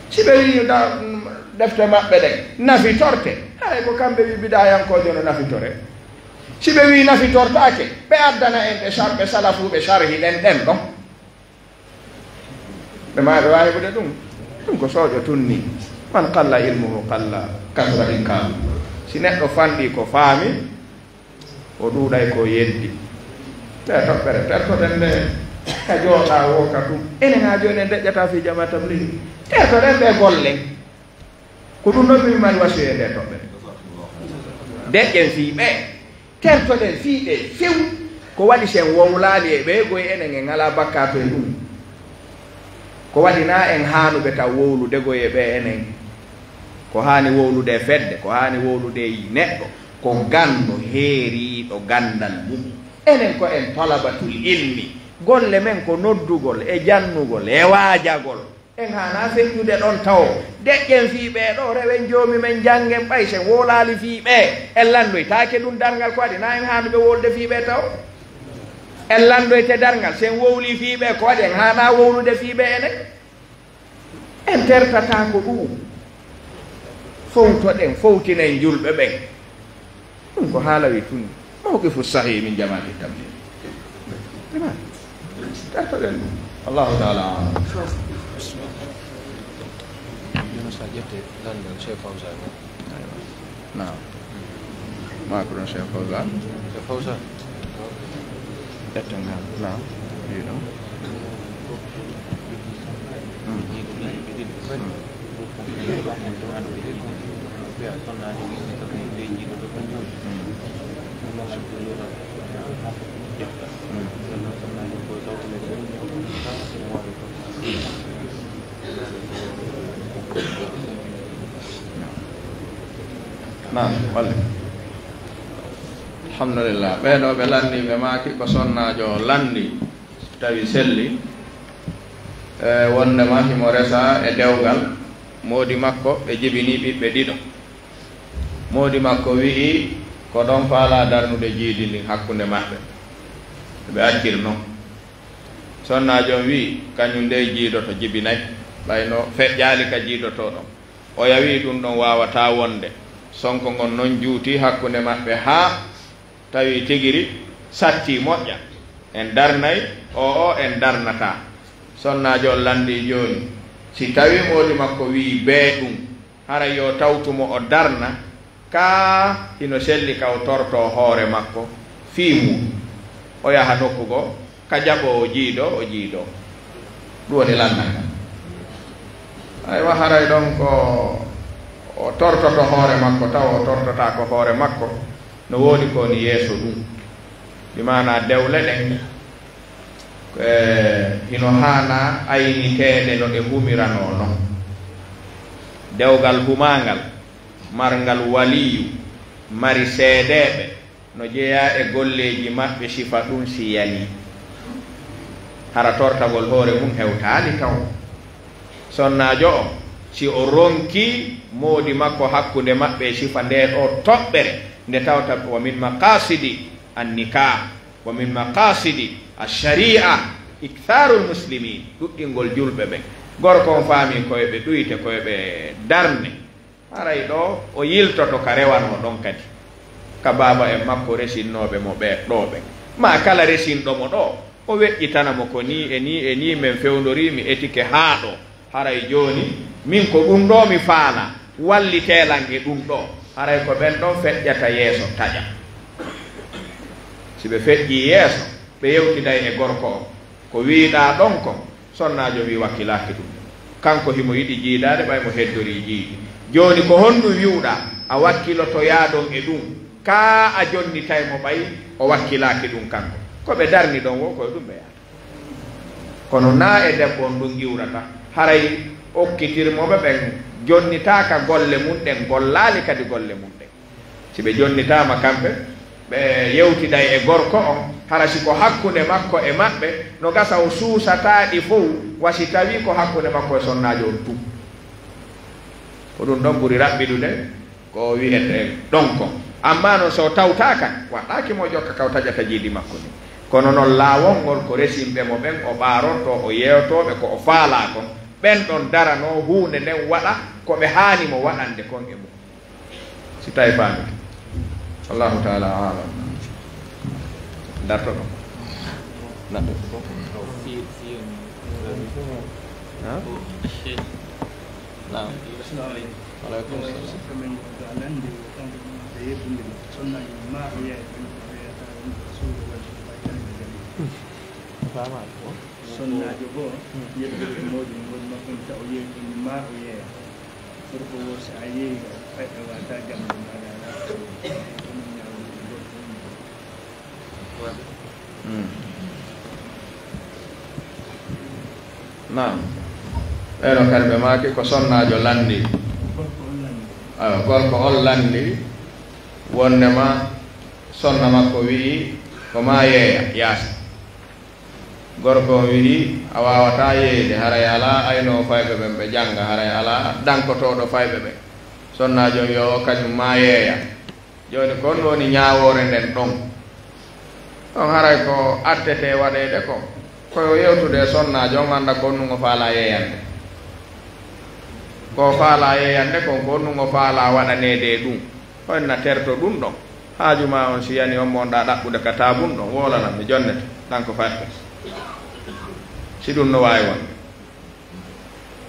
Si ɓe wii da-, defte maɓɓe ɗen nafitorte, haray ko kamɓe wii bidaayankoojo no nafitore. Si ɓe wii nafitortaake, ɓe addana en ɗe sar-, ɓe salafuuɓe sharhi ɗen, ɗen ɗon. Ɓe maa ɓe waawi heɓude ɗum. Ɗum ko sooƴo tun nii. Man qalla ilmuhu qalla kasura inkaaru. Si neɗɗo fanɗii ko faami, o ɗuuɗay ko yeddi. Ɗe toɓɓere, tertoɗen nde ka jooɗaa woo ka ɗum. Enen haa jooni en deƴƴataa fii jamaa tabliigi. Tertoɗen ɓe golle. Ko ɗum ɗon min mari wasiya e nder toɓɓere. Deƴƴen fii ɓe, tertoɗen fii ɓe few. Ko waɗi sen wowlaali e ɓe, goy enen en alaa bakkaatu e ɗum. Ko waɗi naa en haanuɓe taw wowlude goy e ɓe enen. Ko haani wowlude e fedde, ko haani wowlude e neɗɗo, ko ganndo heeriiɗo ganndal mum. Enen ko en talabatul ilmi. Golle men ko noddugol e jannugol e waajagol. En haanaa feƴƴude ɗon tawo. Deƴƴen fii ɓee ɗoo, rewen joomi men, janngen ɓay sen wowlaali fii ɓee. En lanndoytaake ɗum darngal, ko waɗi naa en haanuɓe wowlude fii ɓee tawo? En lanndoyte darngal, sen wowlii fii ɓee, ko waɗi en haanaa wowlude fii ɓee enen? En tertataako ɗum. Fowtoɗen, fowtinen julɓe ɓen. Ɗum ko haala wi tun. Mawqifu sahih min jamaati tabligh. Ɗum tertoɗen ɗum. Allahu taala alam. Jooni so a ƴettee lanndal Cheikh Fawzan o. Aywa. Naam. Maa ko ɗum Cheikh Fawzan? Cheikh Fawzan. Ƴetten han. Naam. Ɗiɗo. Mm. Mm. Naam, walle. Alhamdulillah. Ɓee ɗoo ɓe lanndii, ɓe maaki ko sonnaajo o lanndii, tawi selli. E wondema himo resa e dewgal, moodi makko ɓe jibini ɓiɓɓe ɗiɗo. Moodi makko wi'i ko ɗon faalaa darnude jiidi ndin hakkunde maɓɓe. Ɓe acciri non. Sonnaajo on wi'i, kañum dey jiidoto jibinay, ɓay no feƴƴaali ka jiidotoo ɗon. Oya wi'i ɗum ɗon waawataa wonde. Sonko ngon non juuti hakkunde maɓɓe haa tawi tigiri satti moƴƴa. En darnay, o o en darnataa. Sonnaajo on lanndii jooni, si tawi moodi makko wi'i bee ɗum, haray yo tawtu mo o darna, kaa hino selli ka o tortoo hoore makko fii mum. O yaha nokku goo, ka jaɓoowo jiidoo, o jiidoo. Ɗum woni lanndal ngal. Aywa, haray ɗon ko o tortoto hoore makko, tawa o tortotaako hoore makko, no woodi ko woni yeeso ɗum. Bi maanaa dewle ɗen, e, hino haanaa ayniteede no ɗe humiranoo non. Dewgal humaangal, marngal waliyu, mari seedeeɓe, no jeyaa e golleeji maɓɓe sifa ɗum si yalii. Hara tortagol hoore mum hewtaali taw. Sonnaajo on, si o ronkii moodi makko hakkunde maɓɓe e sifa ndee ɗoo toɓɓere, nde tawata wa min maqaasidi annikaa, wa min maqaasidi ashari'a, ikthaarul muslimin, ɗuɗɗingol julɓe ɓen. Gorko on faamii ko yo ɓe ɗuyte, ko yo ɓe darne. Haray ɗoo o yiltoto ka rewanoo ɗon kadi, ka baaba en makko resinnooɓe mo ɓee ɗoo ɓen. Maa kala resinɗo mo ɗoo, o weƴƴitana mo ko nii e nii e nii men fewndorii, mi etike haa ɗoo. Haray jooni, min ko ɗum ɗoo mi faalaa, wallitee lan e ɗum ɗoo. Haray ko ɓen ɗon feƴƴata yeeso taƴa. Si ɓe feƴƴii yeeso, ɓe yewtiday e gorko on. Ko wiiɗaa ɗon kon, sonnaajo on wi'i wakkilaaki ɗum. Kanko himo yiɗi jiidaade ɓay mo heddorii jiidi. Jooni ko honɗum wi'uɗaa? A wakkilotoyaa ɗon e ɗum, kaa a jonnitay mo ɓay o wakkilaaki ɗum kanko? Ko ɓe darni ɗon woo, ko e ɗum ɓe yaata. Kono naa e debbo on ɗum iwrata, haray okkitirmooɓe ɓen jonnitaaka golle mun ɗen, gollaali kadi golle mun ɗen. Si ɓe jonnitaama kamɓe, ɓe yewtiday e gorko on, hara si ko hakkunde makko e maɓɓe, no gasa o suusataa ɗi fow, wa si tawii ko hakkunde makko e sonnaajo on tun. Ko ɗum ɗon ɓuri raɓɓiɗude ko wi'etee ɗon kon. Ammaa non, so o tawtaaka, waɗɗaaki mo jokka ka o taƴata jiidi makko ndin. Kono non, laawol ngol ko resinɓe mo ɓen o ɓaarortoo, o yeeyotoo ɓe ko o faalaa kon. Ɓen ɗon daranoo huunde nden waɗa ko ɓe haani mo waɗande kon e mum. Si tawi faamike. Allahu taala alam. Darto ɗon. Naɗɗo. Ha? Naam. Aleykum salaam. Faamaali ko? Sonnaajo goo, yeddude moodi, moodi makko ne tawa yeeytude maa o yeeya. Gorko woo, si a yeeyi, a waɗa jam, ɗum alaa alaa. Ɗum ñaawde gorko on. Hmm. Naam. Ɓeeɗo kadi ɓe maaki ko sonnaajo lanndii. Gorko on lanndii. Ayo, gorko on lanndii wondema sonna makko wi'i ko maa yeeya yaasi. Gorko on wi'i, a waawataa yeeyde, haray alaa aynoowo fayɓe ɓen ɓe jannga, haray alaa dankotooɗo fayɓe ɓen. Sonnaajo on wi'i, o kañum maa yeeya. Jooni, ko honɗum woni ñaawoore nden ɗon? Ɗon haray ko attetee waɗeede ko, ko yo yewtude e sonnaajo on, annda ko honɗum o faalaa yeeyande. Ko o faalaa yeeyande kon, ko honɗum o faalaa waɗaneede e ɗum. Ko en na terto ɗum ɗon. Haaju maa on, si yani on mo wonɗaa ɗaɓɓude ka taabun ɗon, woolanam mi jonnete, ɗan ko faɗɗi. Si ɗum no waawi wonde.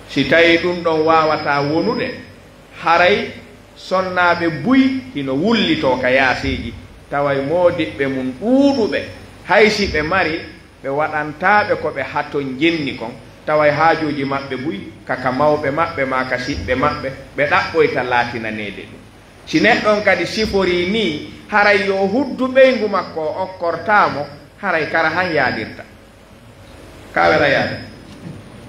Si tawii ɗum ɗon waawataa wonude, haray sonnaaɓe buy hino wullitoo ka yaasiiji, taway moodiɓɓe mun ɗuuɗuɓe, hay si ɓe mari, ɓe waɗantaa ɓe ko ɓe haton jenni kon, taway haajuuji maɓɓe buy ka, ka mawɓe maɓɓe maa ka siɓɓe maɓɓe, ɓe ɗaɓɓoyta laatinaneede ɗum. Si neɗɗo on kadi siforii nii, haray yo huddu ɓeyngu makko o okkortaa mo, haray kara han yaadirta. Ka wela yaade.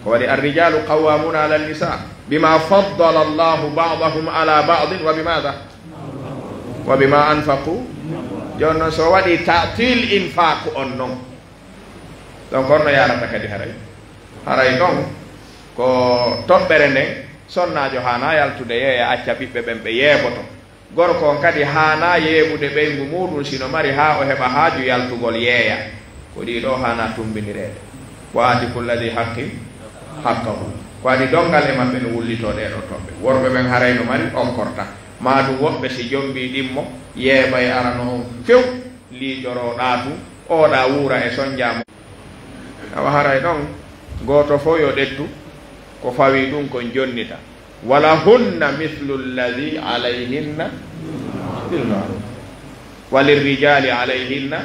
Ko waɗi, الرجال قوامون على النساء بما فضل الله بعضهم على بعض وبماذا؟ وبما أنفقوا. Jooni non, so waɗi ta'til infaq on non. Donc, on no yaarata kadi haray. Haray ɗon ko toɓɓere nden, sonnaajo haanaa yaltude yeeya acca ɓiɓɓe ɓen ɓe yeeboto. Gorko on kadi haanaa yeeɓude ɓeyngu muuɗum si no mari haa o heɓa haaju yaltugol yeeya. Ko ɗii ɗoo haanaa tummbindireede. Wa aati kulla dii haqqin haqqahu. Ko adii donngal e maɓɓe no wullitoo ɗee ɗoo toɓɓe. Worɓe ɓen haray no mari okkorta. Maa ɗum woɓɓe si jommbii ɗimmo, yeebay arano on few, liicoroo ɗaa tun, oo ɗaa wuura e sonnjaa mo. Awa haray ɗon, gooto fow yo ƴettu ko fawii ɗum kon jonnita. Walahunna mithlu alladhi alayhinna bil ma'ruf. Walirrijali alayhinna,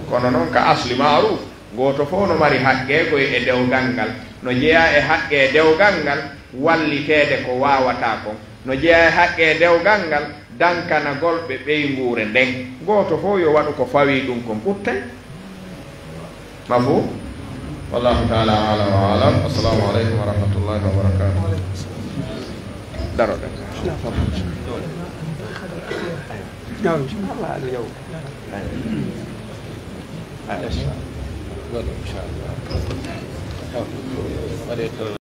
kono non ka asli ma'ruf. Gooto fow no mari haqqee koy e dewgal ngal. No jeyaa e haqqee dewgal ngal, walliteede ko waawataa kon. No jeyaa e haqqee dewgal ngal, dankanagol ɓe ɓeynguure nden. Gooto fow yo waɗu ko fawii ɗum kon ɓuttay. Mafhum? Wallahu ta'ala a'lam wa a'lam. Assalamu alaikum wa rahmatullahi wa barakatuh. Daroɗen.